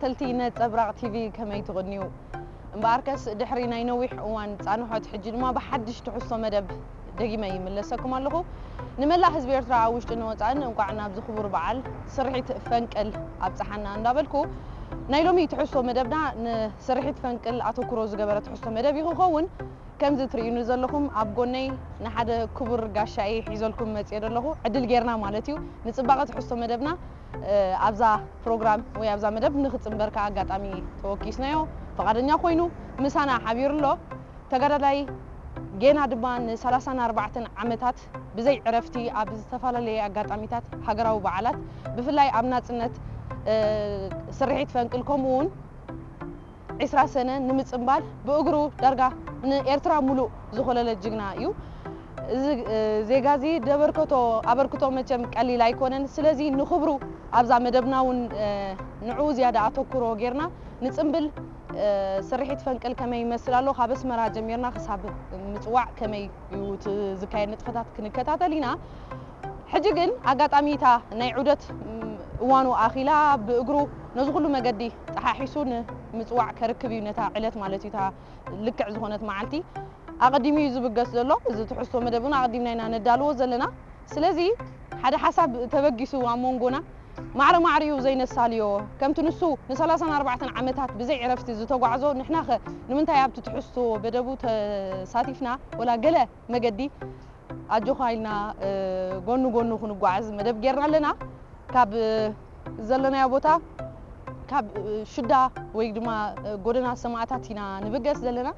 ተልቲ ነጸብራቕ ቲቪ ከመይ ትቕንዩ? እምበኣርከስ ድሕሪ ናይ ነዊሕ እዋን ጻንሖት ሕጂ ድማ ብሓድሽ ትሕዝቶ መደብ ደጊመ ይምለሰኩም ኣለኹ። ንመላእ ህዝቢ ኤርትራ ኣብ ውሽጥን ወጻእን እንቋዕ ናብዚ ክቡር በዓል ስርሒት ፈንቅል ኣብጽሓና እንዳበልኩ፣ ናይ ሎሚ ትሕዝቶ መደብና ንስርሒት ፈንቅል ኣተኩሮ ዝገበረ ትሕዝቶ መደብ እዩ ክኸውን። ከምዚ ትርእዩኒ ዘለኹም ኣብ ጎነይ ንሓደ ክቡር ጋሻ እየ ሒዘልኩም መጽየ ዘለኹ። ዕድል ጌርና ማለት እዩ። ንጽባቐ ትሕዝቶ መደብና፣ እ፣ ኣብዛ ፕሮግራም ወይ ኣብዛ መደብ ንኽጽንበር ከኣ ኣጋጣሚ ተወኪስናዮ። ፍቓደኛ ኮይኑ ምሳና ሓቢሩ ኣሎ። ተጋዳላይ ጌና ድማ ንሰላሳን ኣርባዕተን ዓመታት ብዘይ ዕረፍቲ ኣብ ዝተፈላለየ ኣጋጣሚታት ሃገራዊ በዓላት፣ ብፍላይ ኣብ ናጽነት፣ እ፣ ስርሒት ፈንቅል፣ ከምኡ እውን ዒስራ ሰነ ንምጽንባል ብእግሩ ዳርጋ ንኤርትራ ሙሉእ ዝኾለለ ጅግና እዩ። እዚ፣ እ፣ ዜጋ እዚ ደበርከቶ ኣበርክቶ መቸም ቀሊል ኣይኮነን። ስለዚ ንኽብሩ ኣብዛ መደብና እውን፣ እ፣ ንዕኡ ዝያዳ ኣተኩሮ ጌርና ንጽንብል። እ፣ ስርሒት ፈንቅል ከመይ ይመስል ኣሎ፣ ካብ ኣስመራ ጀሚርና ክሳብ ምጽዋዕ ከመይ እዩ እቲ ዝካየድ ንጥፈታት ክንከታተል ኢና። ሕጂ ግን ኣጋጣሚ እታ ናይ ዑደት፣ ም፣ እዋኑ ኣኺላ ብእግሩ ነዚ ኩሉ መገዲ ጠሓሒሱ ንምጽዋዕ ከርክብ እዩ፣ ነታ ዕለት ማለት እዩ፣ እታ ልክዕ ዝኾነት መዓልቲ ኣቐዲሙ እዩ ዝብገስ ዘሎ። እዚ ትሕዝቶ መደብ እውን ኣቐዲምና ኢና ነዳልዎ ዘለና። ስለዚ ሓደ ሓሳብ ተበጊሱ ኣብ መንጎና ማዕረ ማዕሪኡ ዘይነሳልዮ፣ ከምቲ ንሱ ንሰላሳን ኣርባዕተን ዓመታት ብዘይ ዕረፍቲ ዝተጓዕዞ፣ ንሕናኸ ንምንታይ ኣብቲ ትሕዝቶ መደቡ ተሳቲፍና ወላ ገለ መገዲ ኣጆኻ ኢልና፣ እ፣ ጎኑ ጎኑ ክንጓዓዝ መደብ ጌርና ኣለና። ካብ፣ እ፣ ዘለናዮ ቦታ ካብ፣ እ፣ ሽዳ ወይ ድማ፣ እ፣ ጎደና ሰማእታት ኢና ንብገስ ዘለና።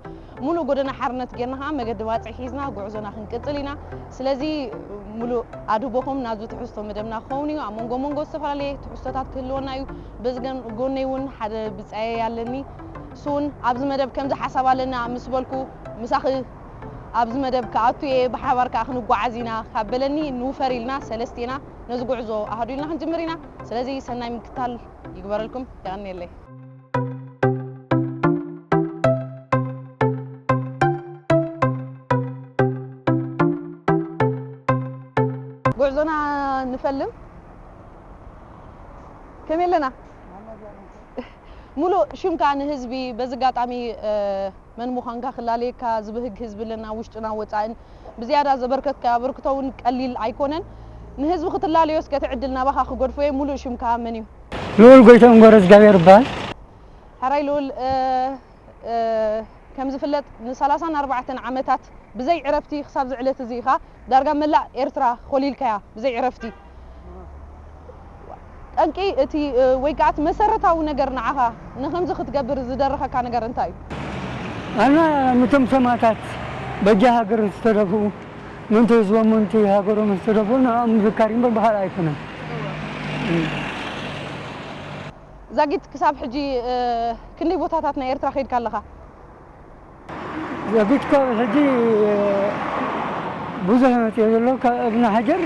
ሙሉእ ጎደና ሓርነት ጌርና ኸዓ መገዲ ባጽዕ ሒዝና ጉዕዞና ክንቅጽል ኢና። ስለዚ ሙሉእ ኣድህቦኹም ናብዚ ትሕዝቶ መደብና ክኸውን እዩ። ኣብ መንጎ መንጎ ዝተፈላለየ ትሕዝቶታት ክህልወና እዩ። በዚ ገን-፣ ጎነይ እውን ሓደ ብጻየይ ኣለኒ። እሱ እውን ኣብዚ መደብ ከምዚ ሓሳብ ኣለና ምስ በልኩ ምሳኺ ኣብዚ መደብ ክኣቱ እየ፣ ብሓባር ከኣ ክንጓዓዝ ኢና ካብ በለኒ፣ ንውፈር ኢልና ሰለስቴና ነዚ ጉዕዞ ኣሃዱ ኢልና ክንጅምር ኢና። ስለዚ ሰናይ ምክታል ይግበረልኩም። የቐንየለይ። ጉዕዞና ንፈልን። ከመይ ኣለና? ሙሉእ ሽምካ ንህዝቢ በዚ ኣጋጣሚ፣ እ፣ መን ምዃንካ ክላለየካ ዝብህግ ህዝቢ ኣለና፣ ውሽጥና ወጻእን። ብዝያዳ ዘበርከትካዮ ኣበርክቶ እውን ቀሊል ኣይኮነን። ንህዝቢ ክትላለዮ እስከ እቲ ዕድል ናባኻ ክገድፎ እየ። ሙሉእ ሽምካ መን እዩ? ልኡል ጎይትኦም ገብረእግዚኣብሔር ይበሃል። ሕራይ ልኡል፣ እ፣ እ፣ ከም ዝፍለጥ ንሰላሳን ኣርባዕተን ዓመታት ብዘይ ዕረፍቲ ክሳብ ዝዕለት እዚ ኢኻ ዳርጋ መላእ ኤርትራ ኮሊልካያ ብዘይ ዕረፍቲ። ጠንቂ እቲ፣ እ፣ ወይ ከኣ እቲ መሰረታዊ ነገር ንዓኻ ንኸምዚ ክትገብር ዝደረኸካ ነገር እንታይ እዩ? ኣና ነቶም ሰማእታት በጃ ሃገር ዝተደፍኡ፣ ምእንቲ ህዝቦም፣ ምእንቲ ሃገሮም ዝተደፍኡ ንዕኦም ምዝካር እምበር ብኻልእ ኣይኮነን። ዛጊት ክሳብ ሕጂ፣ እ፣ ክንደይ ቦታታት ናይ ኤርትራ ከይድካ ኣለኻ? ዘቢት ካብ ሕጂ ብዙሕ መፅኦ ዘሎ። ካብ እብነ ሓጀር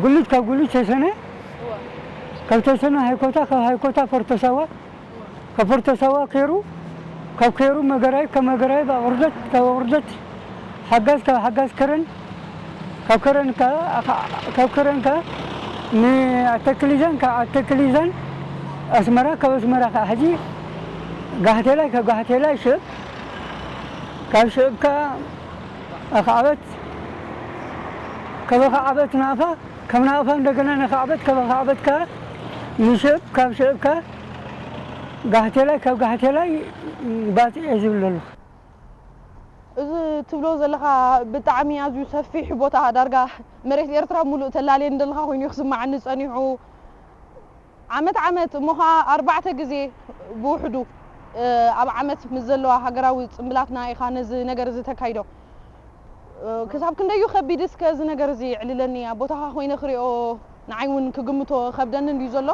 ጉልት፣ ካብ ጉልት ተሰነ፣ ካብ ተሰነ ሃይኮታ፣ ካብ ሃይኮታ ፎርቶሳዋ፣ ካብ ፎርቶሳዋ ከይሩ፣ ካብ ከይሩ መገራይ፣ ካብ መገራይ ኣቑርደት፣ ካብ ኣቑርደት ሓጋዝ፣ ካብ ሓጋዝ ከረን፣ ካብ ከረን ከ-፣ ካብ ከረን ከ ንኣተክሊዛን፣ ካብ ኣተክሊዛን ኣስመራ፣ ካብ ኣስመራ ከ ሕጂ ጋሕቴላይ፣ ካብ ጋሕቴላይ ሽዕብ፣ ካብ ሽዕብ ከ ኣኽዓበት፣ ካብ ኣኽዓበት ናቕፋ፣ ካብ ናቕፋ እንደገና ንኣኽዓበት፣ ካብ ኣኽዓበት ከ ንሽዕብ፣ ካብ ሽዕብ ከ ጋሕቴላይ፣ ካብ ጋሕቴላይ ባጽዕ እየ ዝብል ዘለኹ። እዚ ትብሎ ዘለኻ ብጣዕሚ ኣዝዩ ሰፊሕ ቦታ፣ ዳርጋ መሬት ኤርትራ ሙሉእ ተላልየ እንደለኻ ኮይኑ እዩ ክስማዓኒ ጸኒሑ። ዓመት ዓመት እሞ ኸኣ ኣርባዕተ ግዜ ብውሕዱ፣ እ፣ ኣብ ዓመት ምስ ዘለዋ ሃገራዊ ጽምብላትና ኢኻ ነዚ ነገር እዚ ተካይዶ። እ፣ ክሳብ ክንደይ እዩ ከቢድ እስከ እዚ ነገር እዚ የዕልለኒ። ኣብ ቦታኻ ኮይነ ክሪኦ ንዓይ እውን ክግምቶ ከብደኒ እንድዩ ዘሎ።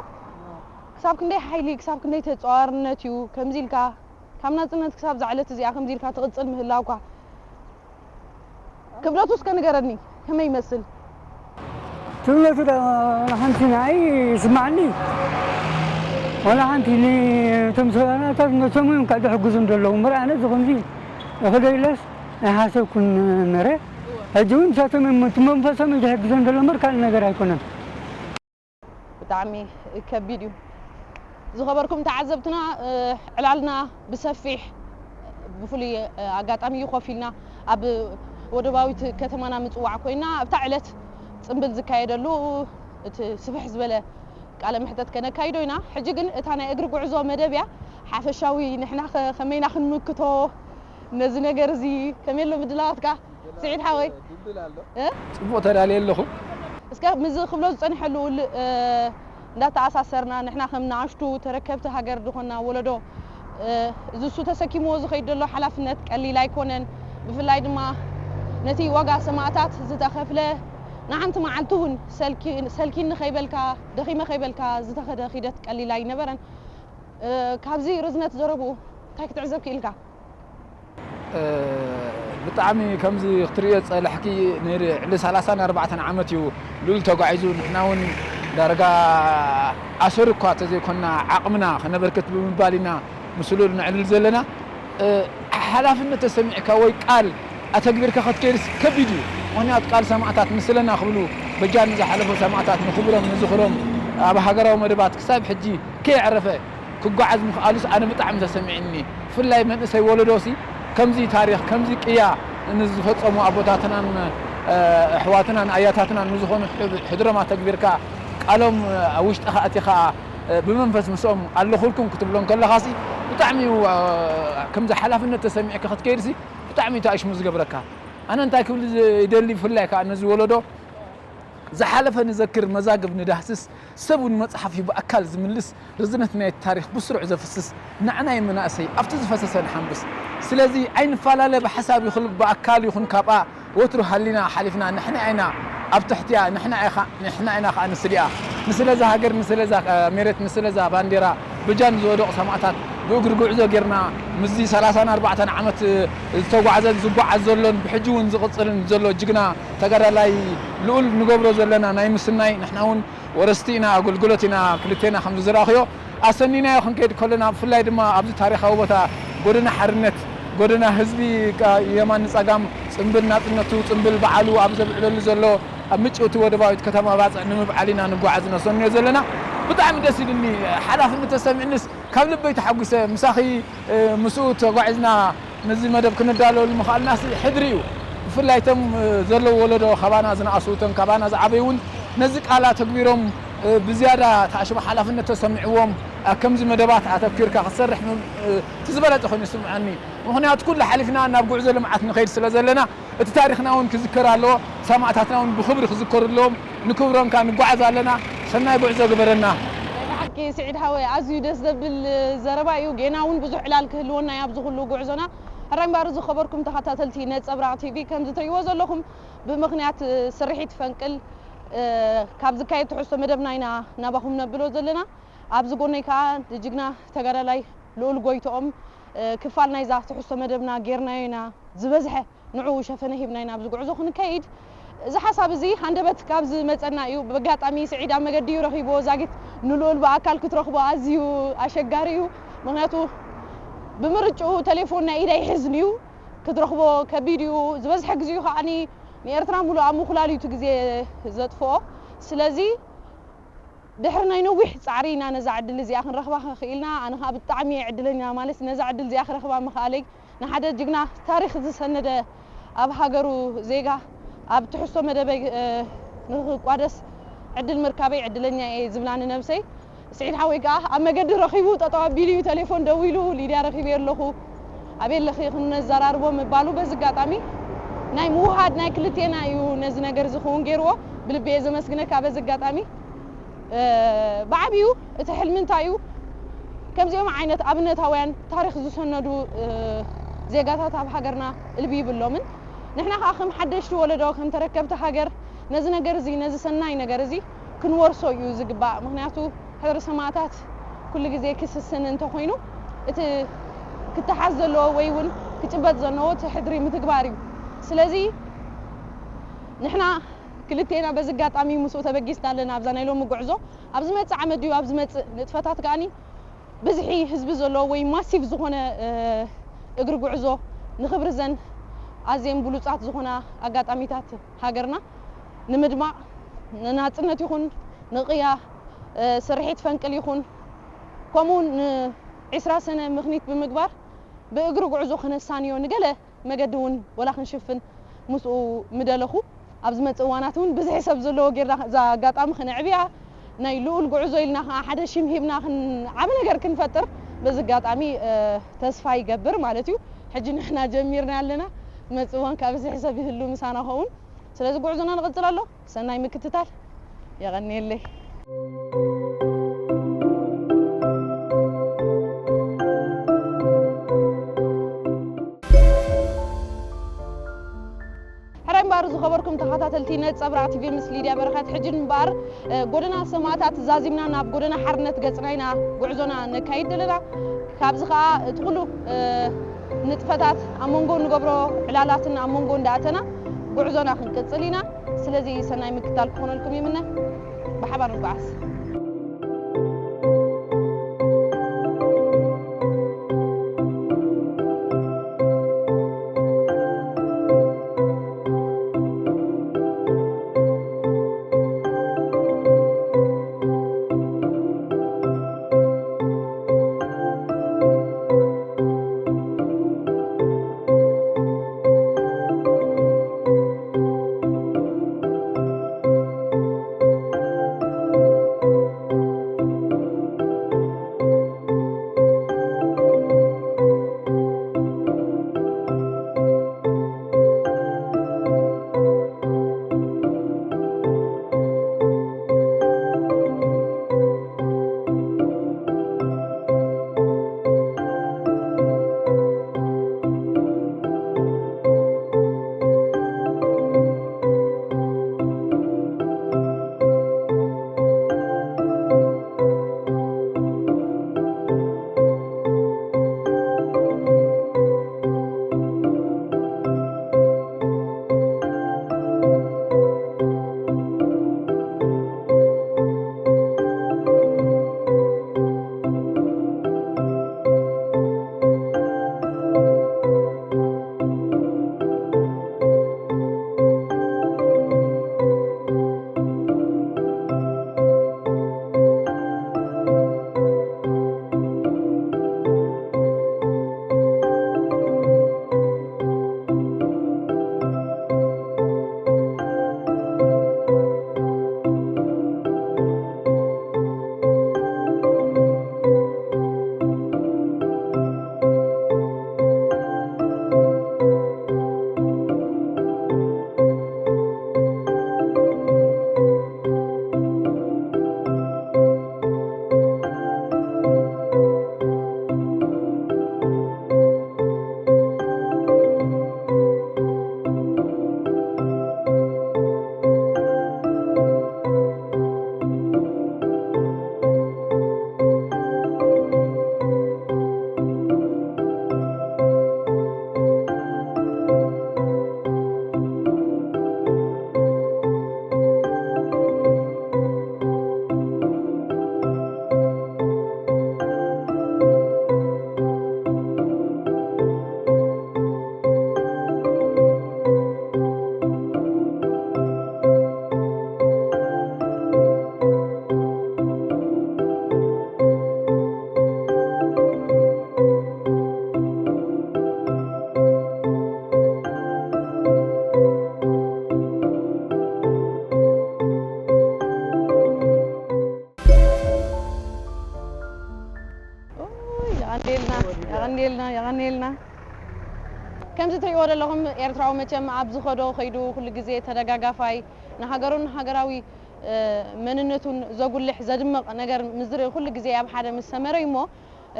ክሳብ ክንደይ ሓይሊ፣ ክሳብ ክንደይ ተጻዋርነት እዩ ከምዚ ኢልካ ካብ ናጽነት ክሳብ እዛ ዕለት እዚኣ ከምዚ ኢልካ ትቕጽል ምህላውካ? ክብደቱ እስከ ንገረኒ፣ ከመይ ይመስል? ክብደቱ ዶ ዋላ ሓንቲ ንዓይ ይስማዓኒ? ዋላ ሓንቲ ንቶም ሰብኣናታት ነቶም እዮም ካብ ዝሕግዙ ዘለዉ እምበር ኣነ እዚ ከምዚ እኽዶ ኢለስ ኣይሓሰብኩን ነረ። ሕጂ እውን ንሳቶም እዮም እቲ መንፈሶም እዩ ዝሕግዞም ዘሎ እምበር ካልእ ነገር ኣይኮነን። ብጣዕሚ ከቢድ እዩ። ዝኸበርኩም ተዓዘብትና፣ ዕላልና ብሰፊሕ ብፍሉይ ኣጋጣሚ እዩ ኮፍ ኢልና ኣብ ወደባዊት ከተማና ምጽዋዕ ኮይና፣ ኣብታ ዕለት ጽምብል ዝካየደሉ እቲ ስፍሕ ዝበለ ቃለ መሕተት ከነካይዶ ኢና። ሕጂ ግን እታ ናይ እግሪ ጉዕዞ መደብ እያ። ሓፈሻዊ ንሕና ከ-፣ ከመይና ክንምክቶ ነዚ ነገር እዚ? ከመይ ኣሎ ምድላዋትካ? ስዒድ ሓወይ። እ? ጽቡቕ ተዳልየ ኣለኹ። እስከ ምስዚ ክብሎ ዝጸንሐሉ ውልእ፣ እ፣ እንዳተኣሳሰርና ንሕና ከም ንኣሽቱ ተረከብቲ ሃገር ዝኾንና ወለዶ፣ እ፣ እዚ እሱ ተሰኪምዎ ዝኸይድ ዘሎ ሓላፍነት ቀሊል ኣይኮነን። ብፍላይ ድማ ነቲ ዋጋ ሰማእታት ዝተኸፍለ ንሓንቲ መዓልቲ እውን ሰልኪ-፣ ሰልኪኒ ከይበልካ፣ ደኺመ ከይበልካ ዝተኸደ ኺደት ቀሊል ኣይነበረን። እ፣ ካብዚ ርዝነት ዘረብኡ እንታይ ክትዕዘብ ክኢልካ? እ፣ ብጣዕሚ ከምዚ ክትርእዮ ዝጸላሕኪ፣ ንልዕሊ ሰላሳን ኣርባዕተን ዓመት እዩ ልኡል ተጓዒዙ። ንሕና እውን ዳርጋ ኣሰር እኳ ተዘይኮንና ዓቕምና ከነበርክት ብምባል ኢና ምስ ልኡል ነዕልል ዘለና። እ፣ ሓላፍነት ተሰሚዕካ ወይ ቃል ኣተግቢርካ ክትከይድስ ከቢድ እዩ። ምኽንያቱ ቃል ሰማእታት ንስለና ክብሉ በጃ ንዝሓለፉ ሰማእታት ንኽብሮም ንዝኽሮም ኣብ ሃገራዊ መደባት ክሳብ ሕጂ ከየዕረፈ ክጓዓዝ ምኽኣሉስ ኣነ ብጣዕሚ ተሰሚዕኒ። ብፍላይ መንእሰይ ወለዶሲ ከምዚ ታሪኽ፣ ከምዚ ቅያ ንዝፈጸሙ ኣቦታትናን፣ እ፣ ኣሕዋትናን ኣያታትናን ንዝኾኑ ሕ-፣ ሕድሮም ኣተግቢርካ ቃሎም ኣብ ውሽጥኻ ኣቲኻ፣ እ፣ ብመንፈስ ምስኦም ኣለኹልኩም ክትብሎም ከለኻሲ ብጣዕሚ እዩ፣ እ፣ ከምዚ ሓላፍነት ተሰሚዕካ ክትከይድሲ ብጣዕሚ እዩ ተኣሽሙ ዝገብረካ። ኣነ እንታይ ክብል ዝ-፣ ይደሊ ብፍላይ ከኣ ነዚ ወለዶ ዝሓለፈ ንዘክር፣ መዛግብ ንዳህስስ፣ ሰብ እውን መጽሓፍ እዩ ብኣካል ዝምልስ፣ ርዝነት ናይ ታሪኽ ብስሩዕ ዘፍስስ፣ ንዓና እዩ መናእሰይ ኣብቲ ዝፈሰሰ ንሓንብስ። ስለዚ ኣይንፈላለ ብሓሳብ ይኹን ብኣካል ይኹን ካብኣ ወትሩ ሃሊና ሓሊፍና ንሕና ኢና ኣብ ትሕቲኣ፣ ንሕና ኢኻ፣ ንሕና ኢና ከኣ ንስሊኣ። ንስለዛ ሃገር፣ ንስለዛ፣ እ፣ ሜሬት፣ ንስለዛ ባንዴራ ብጃን ዝወደቑ ሰማእታት ብእግሪ ጉዕዞ ጌርና ምስዚ ሰላሳን ኣርባዕተን ዓመት ዝተጓዕዘን ዝጓዓዝ ዘሎን ብሕጂ እውን ዝቕጽልን ዘሎ ጅግና ተጋዳላይ ልኡል ንገብሮ ዘለና ናይ ምስናይ፣ ንሕና እውን ወረስቲ ኢና፣ ኣገልግሎት ኢና፣ ክልቴና ከምዚ ዝረኣኽዮ ኣሰኒናዮ ክንከይድ ከለና፣ ብፍላይ ድማ ኣብዚ ታሪኻዊ ቦታ ጎደና ሓርነት፣ ጎደና ህዝቢ፣ ካ-፣ የማን ንጸጋም ጽምብል ናጽነቱ፣ ጽምብል በዓሉ ኣብ ዘብዕለሉ ዘሎ፣ ኣብ ምጭውቲ ወደባዊት ከተማ ባጽዕ ንምብዓል ኢና ንጓዓዝ ነሰንዮ ዘለና። ብጣዕሚ ደስ ኢሉኒ። ሓላፍነት ተሰሚዕንስ ካብ ልበይ ተሓጒሰ። ምሳኺ፣ እ፣ ምስኡ ተጓዒዝና ነዚ መደብ ክንዳለወሉ ምኽኣልናስ ሕድሪ እዩ። ብፍላይ እቶም፣ እ፣ ዘለዉ ወለዶ፣ ካባና ዝነኣሱ፣ እቶም ካባና ዝዓበዩ እውን ነዚ ቃል ኣተግቢሮም፣ እ፣ ብዝያዳ ተኣሽሙ ሓላፍነት ተሰሚዕዎም ኣብ ከምዚ መደባት ኣተኲርካ ክትሰርሕ ም-፣ እ፣ እቲ ዝበለጸ ኮይኑ ይስምዓኒ። ምኽንያቱ ኩሉ ሓሊፍና ናብ ጉዕዞ ልምዓት ንኸይድ ስለ ዘለና፣ እቲ ታሪኽና እውን ክዝከር ኣለዎ። ሰማእታትና እውን ብኽብሪ ክዝከሩ ኣለዎም። ንክብሮም ከኣ ንጓዓዝ ኣለና። ሰናይ ጉዕዞ ግበረልና። ናይ ብሓቂ ስዒድ ሓወይ፣ ኣዝዩ ደስ ዘብል ዘረባ እዩ። ጌና እውን ብዙሕ ዕላል ክህልወና እዩ ኣብዚ ኩሉ ጉዕዞና። ሕራይ እምበኣር ዝኸበርኩም ተኸታተልቲ ነጸብራቕ ቲቪ፣ ከምዚ ትርእይዎ ዘለኹም ብምኽንያት ስርሒት ፈንቅል፣ እ፣ ካብ ዝካየድ ትሕዝቶ መደብና ኢና ናባኹም ነብሎ ዘለና። ኣብዚ ጎነይ ከኣ ንጅግና ተጋዳላይ ልኡል ጎይትኦም፣ እ፣ ክፋል ናይዛ ትሕዝቶ መደብና ጌርናዮ ኢና። ዝበዝሐ ንዕኡ ሸፈነ ሂብና ኢና ኣብዚ ጉዕዞ ክንከይድ። እዚ ሓሳብ እዚ ሃንደበት ካብ ዝመጸና እዩ። ብኣጋጣሚ ስዒድ ኣብ መገዲ እዩ ረኺብዎ። ዛጊት ንልኡል ብኣካል ክትረኽቦ ኣዝዩ ኣሸጋሪ እዩ። ምኽንያቱ ብምርጭኡ ቴሌፎን ናይ ኢድ ኣይሕዝን እዩ። ክትረኽቦ ከቢድ እዩ። ዝበዝሐ ግዜኡ ከዓኒ ንኤርትራ ሙሉእ ኣብ ምኹላል እዩ እቲ ግዜ ዘጥፍኦ። ስለዚ ድሕሪ ናይ ነዊሕ ጻዕሪ ኢና ነዛ ዕድል እዚኣ ክንረኽባ ክኢልና። ኣነ ከኣ ብጣዕሚ እየ ዕድለኛ ማለት ነዛ ዕድል እዚኣ ክረኽባ ምኽኣለይ። ንሓደ ጅግና ታሪኽ ዝሰነደ ኣብ ሃገሩ ዜጋ ኣብ ትሕዝቶ መደበይ፣ እ፣ ንኽቋደስ ዕድል ምርካበይ ዕድለኛ እየ ዝብላ ንነብሰይ። ስዒድ ሓወይ ከኣ ኣብ መገዲ ረኺቡ ጠጠው ኣቢሉ እዩ ቴሌፎን ደዊሉ፣ "ሊድያ ረኺበዮ ኣለኹ፣ ኣበይ ኣለኺ ክንዘራርቦ?" ምባሉ በዚ ኣጋጣሚ ናይ ምውሃድ ናይ ክልቴና እዩ ነዚ ነገር እዚ ክውን ገይርዎ። ብልቢ እየ ዘመስግነካ በዚ ኣጋጣሚ። እ፣ ብዓቢኡ እቲ ሕልሚ እንታይ እዩ? ከምዚኦም ዓይነት ኣብነታውያን ታሪኽ ዝሰነዱ፣ እ፣ ዜጋታት ኣብ ሃገርና እልቢ ይብሎምን። ንሕና ከኣ ከም ሓደሽቲ ወለዶ፣ ከም ተረከብቲ ሃገር ነዚ ነገር እዚ፣ ነዚ ሰናይ ነገር እዚ ክንወርሶ እዩ ዝግባእ። ምኽንያቱ ሕድሪ ሰማእታት ኩሉ ግዜ ክስስን እንተኾይኑ፣ እቲ ክተሓዝ ዘለዎ ወይ እውን ክጭበጥ ዘለዎ እቲ ሕድሪ ምትግባር እዩ። ስለዚ ንሕና ክልቴና በዚ ኣጋጣሚ ምስኡ ተበጊስና ኣለና ኣብዛ ናይ ሎሚ ጉዕዞ። ኣብ ዝመጽእ ዓመት ድዩ ኣብ ዝመጽእ ንጥፈታት ከኣኒ ብዝሒ ህዝቢ ዘለዎ ወይ ማሲቭ ዝኾነ፣ እ፣ እግሪ ጉዕዞ ንኽብሪ ዘን ኣዝየን ብሉጻት ዝኾና ኣጋጣሚታት ሃገርና ንምድማቕ፣ ንናጽነት ይኹን ንቕያ፣ እ፣ ስርሒት ፈንቅል ይኹን ከምኡ እውን ንዒስራ ሰነ ምኽኒት ብምግባር ብእግሪ ጉዕዞ ክነሳንዮ ንገለ መገዲ እውን ወላ ክንሽፍን ምስኡ ምደለኹ። ኣብ ዝመጽእ እዋናት እውን ብዝሒ ሰብ ዘለዎ ጌርና እዛ ኣጋጣሚ ክነዕብያ፣ ናይ ልኡል ጉዕዞ ኢልና ከዓ ሓደ ሽም ሂብና ክን-፣ ዓቢ ነገር ክንፈጥር በዚ ኣጋጣሚ፣ እ፣ ተስፋ ይገብር ማለት እዩ። ሕጂ ንሕና ጀሚርና ኣለና። ዝመጽእ እዋን ከዓ ብዝሒ ሰብ ይህሉ ምሳና ኸውን። ስለዚ ጉዕዞና ንቕጽል ኣሎ። ሰናይ ምክትታል። የቐንየለይ። ሕራይ እምበኣር ዝኸበርኩም ተኸታተልቲ ነጸብራቕ ቲቪ ምስ ሊድያ በረኸት፣ ሕጂ እምበኣር፣ እ፣ ጎደና ሰማእታት ዛዚምና ናብ ጎደና ሓርነት ገጽና ኢና ጉዕዞና ነካይድ ዘለና። ካብዚ ኸኣ እቲ ኩሉ፣ እ፣ ንጥፈታት ኣብ መንጎ እንገብሮ ዕላላትን ኣብ መንጎ እንዳኣተና ጉዕዞና ክንቅጽል ኢና። ስለዚ ሰናይ ምክታል ክኾነልኩም ይምነ። ብሓባር ንጓዓዝ። ኡይ፣ የቐንየልና፣ የቐንየልና፣ የቐንየልና። ከምዚ ትርእይዎ ዘለኹም ኤርትራዊ መቸም ኣብ ዝኸዶ ከይዱ ኩሉ ግዜ ተደጋጋፋይ፣ ንሃገሩን ሃገራዊ፣ እ፣ መንነቱን ዘጉልሕ ዘድምቕ ነገር ምስ ዝርኢ ኩሉ ግዜ ኣብ ሓደ ምስ ሰመረ እዩ እሞ፣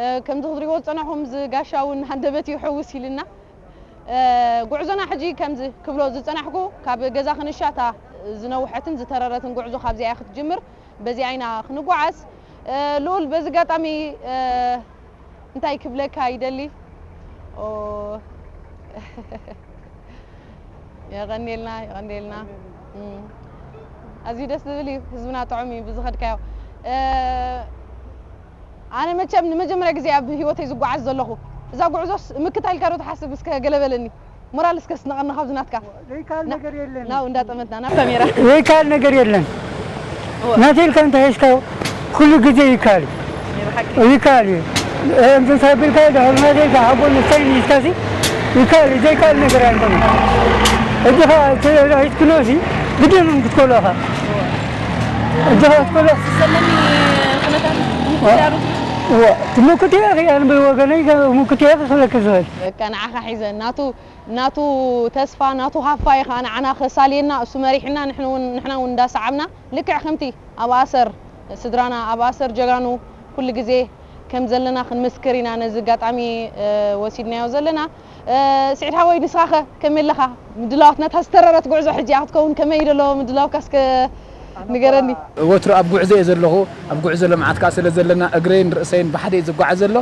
እ፣ ከምዚ ክትርእይዎ ዝጸናሕኩም እዚ ጋሻ እውን ሃንደበት ይሕውስ ኢልና። እ፣ ጉዕዞና ሕጂ ከምዚ ክብሎ ዝጸናሕኩ ካብ ገዛ ክንሻ እታ ዝነውሐትን ዝተረረትን ጉዕዞ ካብዚኣ እያ ክትጅምር። በዚኣ ኢና ክንጓዓዝ። እ፣ ልኡል በዚ ኣጋጣሚ፣ እ፣ እንታይ ክብለካ ይደሊ? ኦ፣ የቐንየልና፣ የቐንየልና። እም፣ ኣዝዩ ደስ ዝብል እዩ። ህዝብና ጥዑም እዩ ብዝኸድካዮ። እ፣ ኣነ መቸም ንመጀመርያ ግዜ ኣብ ህይወተይ ዝጓዓዝ ዘለኹ። እዛ ጉዕዞስ ምክታ ኢልካ ዶ ትሓስብ? እስከ ገለ በለኒ። ሞራል እስከ ስነቐኒ ካብዚ ናትካ። ዘይከኣል ና-፣ ነገር የለን። ናው እንዳጠመትና ናብ ካሜራ። ዘይከኣል ነገር የለን። እወ። ናተይ ኢልካ እንተሒዝካዮ ኩሉ ግዜ ይከኣል እዩ። ይካል እዩ። እንትን ሳቢልካ ድሕሪ መደይ ዝሓቦ ንሳይ ንስካሲ ይካል እዩ። ዘይካል ነገር ኣይኮነ። እጅኻ ተዛሂትክኖሲ ግድን ክትኮሎ ኢኻ። እጅኻ ክትኮሎ ዘለኒ ኩነታት ምክትያሩ ትምክትያ እያ። ንበይ ወገነይ ትምክትያ ክኽለክ ዝኽእል በቃ ንዓኻ ሒዘ ናቱ ናቱ ተስፋ ናቱ ሃፋ ኢኻ ንዓና ከሳልየና እሱ መሪሕና ንሕና እውን እንዳሰዓብና ልክዕ ከምቲ ኣብ ኣሰር ስድራና ኣብ ኣሰር ጀጋኑ ኩሉ ግዜ ከም ዘለና ክንምስክር ኢና ነዚ ኣጋጣሚ ወሲድናዮ ዘለና። ስዒድ ሓወይ ንስኻኸ ከመይ ኣለኻ? ምድላዋት ናታ ዝተረረት ጉዕዞ ሕጂ ክትከውን ከመይ እዩ ዘሎ ምድላውካ እስከ ንገረኒ። ወትሩ ኣብ ጉዕዞ እየ ዘለኹ። ኣብ ጉዕዞ ልምዓት ከዓ ስለ ዘለና እግረይን ርእሰይን ብሓደ እዩ ዝጓዓዝ ዘሎ።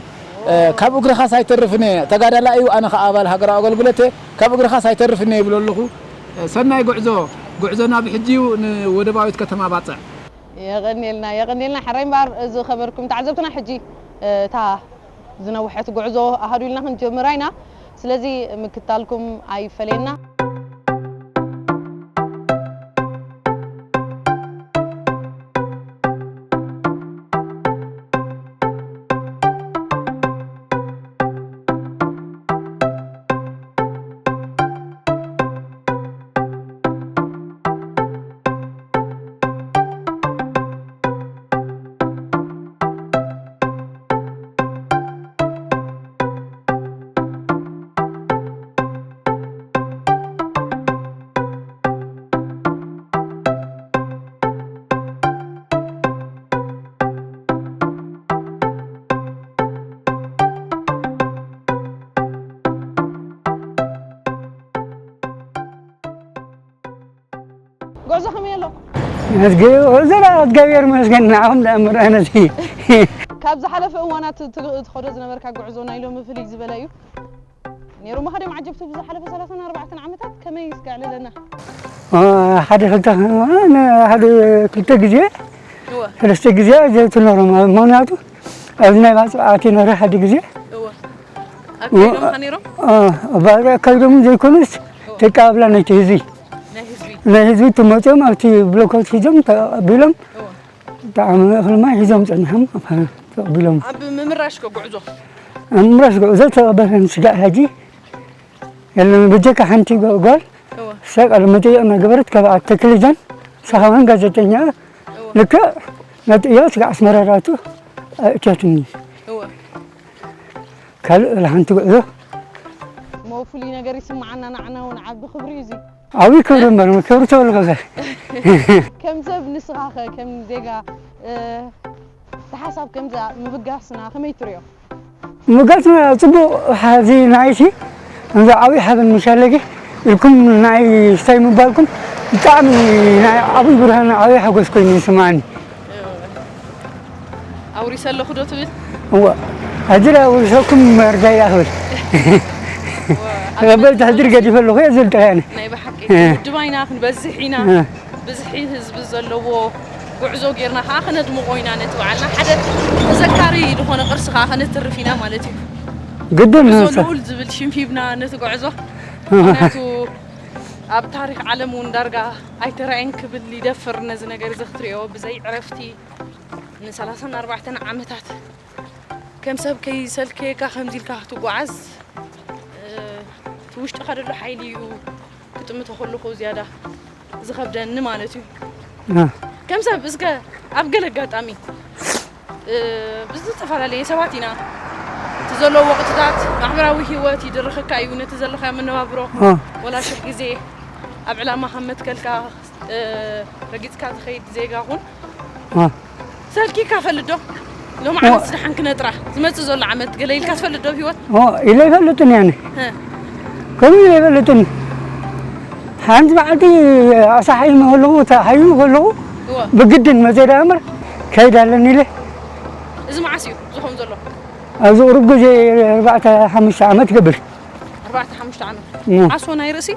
ካብ እግርኻስ ኣይተርፍን እየ። ተጋዳላይ እዩ፣ ኣነ ከዓ ኣባል ሃገራዊ ኣገልግሎት እየ። ካብ እግርኻስ ኣይተርፍን እየ ይብሎ ኣለኹ። ሰናይ ጉዕዞ። ጉዕዞና ብሕጂ እዩ ንወደባዊት ከተማ ባፅዕ። የቐንየልና የቐንየልና። ሕራይ እምበኣር ዝኸበርኩም ተዓዘብትና ሕጂ እታ ዝነውሐት ጉዕዞ ኣሃዱ ኢልና ክንጀምራ ኢና። ስለዚ ምክታልኩም ኣይፈለየና። ጉዕዞ ከመይ ኣሎ? ዘላ እግዚኣብሔር ይመስገን ንዓኹም ደኣ ምርኣነሲ ካብ ዝሓለፈ እዋናት ትኸዶ ዝነበርካ ጉዕዞ ናይ ሎሚ ፍልይ ዝበለ እዩ ነይሩ። መኸደም ዓጀብቲ ብዝሓለፈ ሰላሳን ኣርባዕተን ዓመታት ከመይ እስከ ኣዕልለና? ሓደ ክልተ ሓደ ክልተ ግዜ ሰለስተ ግዜ ዘይትኖሮም ምክንያቱ ኣብዚ ናይ ባፅዕ ኣትየ ነረ ሓደ ግዜ ባፅዕ ከብዶም ዘይኮኑስ ተቀባብላ ናይቲ ህዝቢ ናይ ህዝቢ ትመፅኦም ኣብቲ ብሎኮት ሒዞም ተቀቢሎም ብጣዕሚ እኽልማ ሒዞም ፀኒሖም ተቀቢሎም ኣብ ምምራሽ ጉዕዞ ኣብ ምምራሽ ጉዕዞ ተቀበለን ስጋዕ ሕጂ የለን ብጀካ ሓንቲ ጓል ሰቀል መጠየቅ እናገበረት ካብ ኣተክልጃን ሰኻውን ጋዜጠኛ ልክዕ ነጥዮ ስጋዕ ኣስመራራቱ ኣእትያትኒ ካልእ ወላ ሓንቲ ጉዕዞ እሞ ፍሉይ ነገር ይስምዓና ንዓና እውን ዓቢ ክብሪ እዩ እዚ ዓብዪ ክብሪ እምበር ክብሪ ተበልከ ከ ከም ሰብ ንስኻ ከ ከም ዜጋ እቲ ሓሳብ ከምዚ ምብጋስና ከመይ ትሪኦ ምብጋስና ፅቡቕ ሓዚ ንዓይሲ ከምዚ ዓብዪ ሓበን ምሻለጊ ኢልኩም ንዓይ ስታይ ምባልኩም ብጣዕሚ ናይ ዓብዪ ብርሃን ዓብዪ ሓጎስ ኮይኑ ይስምዓኒ ኣውሪሰ ኣለኹ ዶ ትብል? እዋ ኣጅር ኣውሪሰኩም መርዳይ ኣኽብል ተቐበልቲ ሕድር ገዲፈ ኣለኹ እየ ዝብል ጥራይ ኣነ። ናይ ብሓቂ ክንውድባ ኢና ክንበዝሕ ኢና ብዝሒ ህዝቢ ዘለዎ ጉዕዞ ጌርና ከዓ ከነድምቖ ኢና ነቲ በዓልና ሓደ ተዘካሪ ዝኾነ ቅርሲ ከዓ ከነትርፍ ኢና ማለት እዩ። ግድን ጉዕዞ ንሳ- ልኡል ዝብል ሽም ሂብና ነቲ ጉዕዞ ምክንያቱ ኣብ ታሪክ ዓለም እውን ዳርጋ ኣይተራእየን ክብል ይደፍር ነዚ ነገር እዚ ክትሪኦ ብዘይ ዕረፍቲ ንሰላሳን ኣርባዕተን ዓመታት ከም ሰብ ከይሰልከየካ ከምዚ ኢልካ ክትጓዓዝ እቲ ውሽጥኻ ደሎ ሓይሊ እዩ ክጥምቶ ከለኹ ዝያዳ ዝኸብደኒ ማለት እዩ ከም ሰብ እስከ ኣብ ገለ ኣጋጣሚ ብዝተፈላለየ ሰባት ኢና እቲ ዘለዎ ወቅትታት ማሕበራዊ ህይወት ይድርኸካ እዩ ነቲ ዘለኻዮ መነባብሮ ወላ ሽሕ ግዜ ኣብ ዕላማ ካብ መትከልካ ረጊፅካ ዝኸይድ ዜጋ ኩን ሰልኪካ ፈልጥ ዶ? ሎም ዓመት ስደሓን ክነጥራ ዝመፅእ ዘሎ ዓመት ገለ ኢልካ ትፈልጥ ዶ ኣብ ህይወት? ኢለ ኣይፈልጥን እየ ኣነ ከምኡ ኢለ ኣይፈልጥን ሓንቲ መዓልቲ ኣሳሓይመ ከለኹ ተሓይሙ ከለኹ ብግድን መፅእ ደኣ እምበር ከይድ ኣለኒ ኢለ እዚ መዓስ እዩ ዝኸውን ዘሎ? ኣብዚ ቁሩብ ግዜ ኣርባዕተ ሓሙሽተ ዓመት ይገብር ኣርባዕተ ሓሙሽተ ዓመት ዓሶ ናይ ርእሲ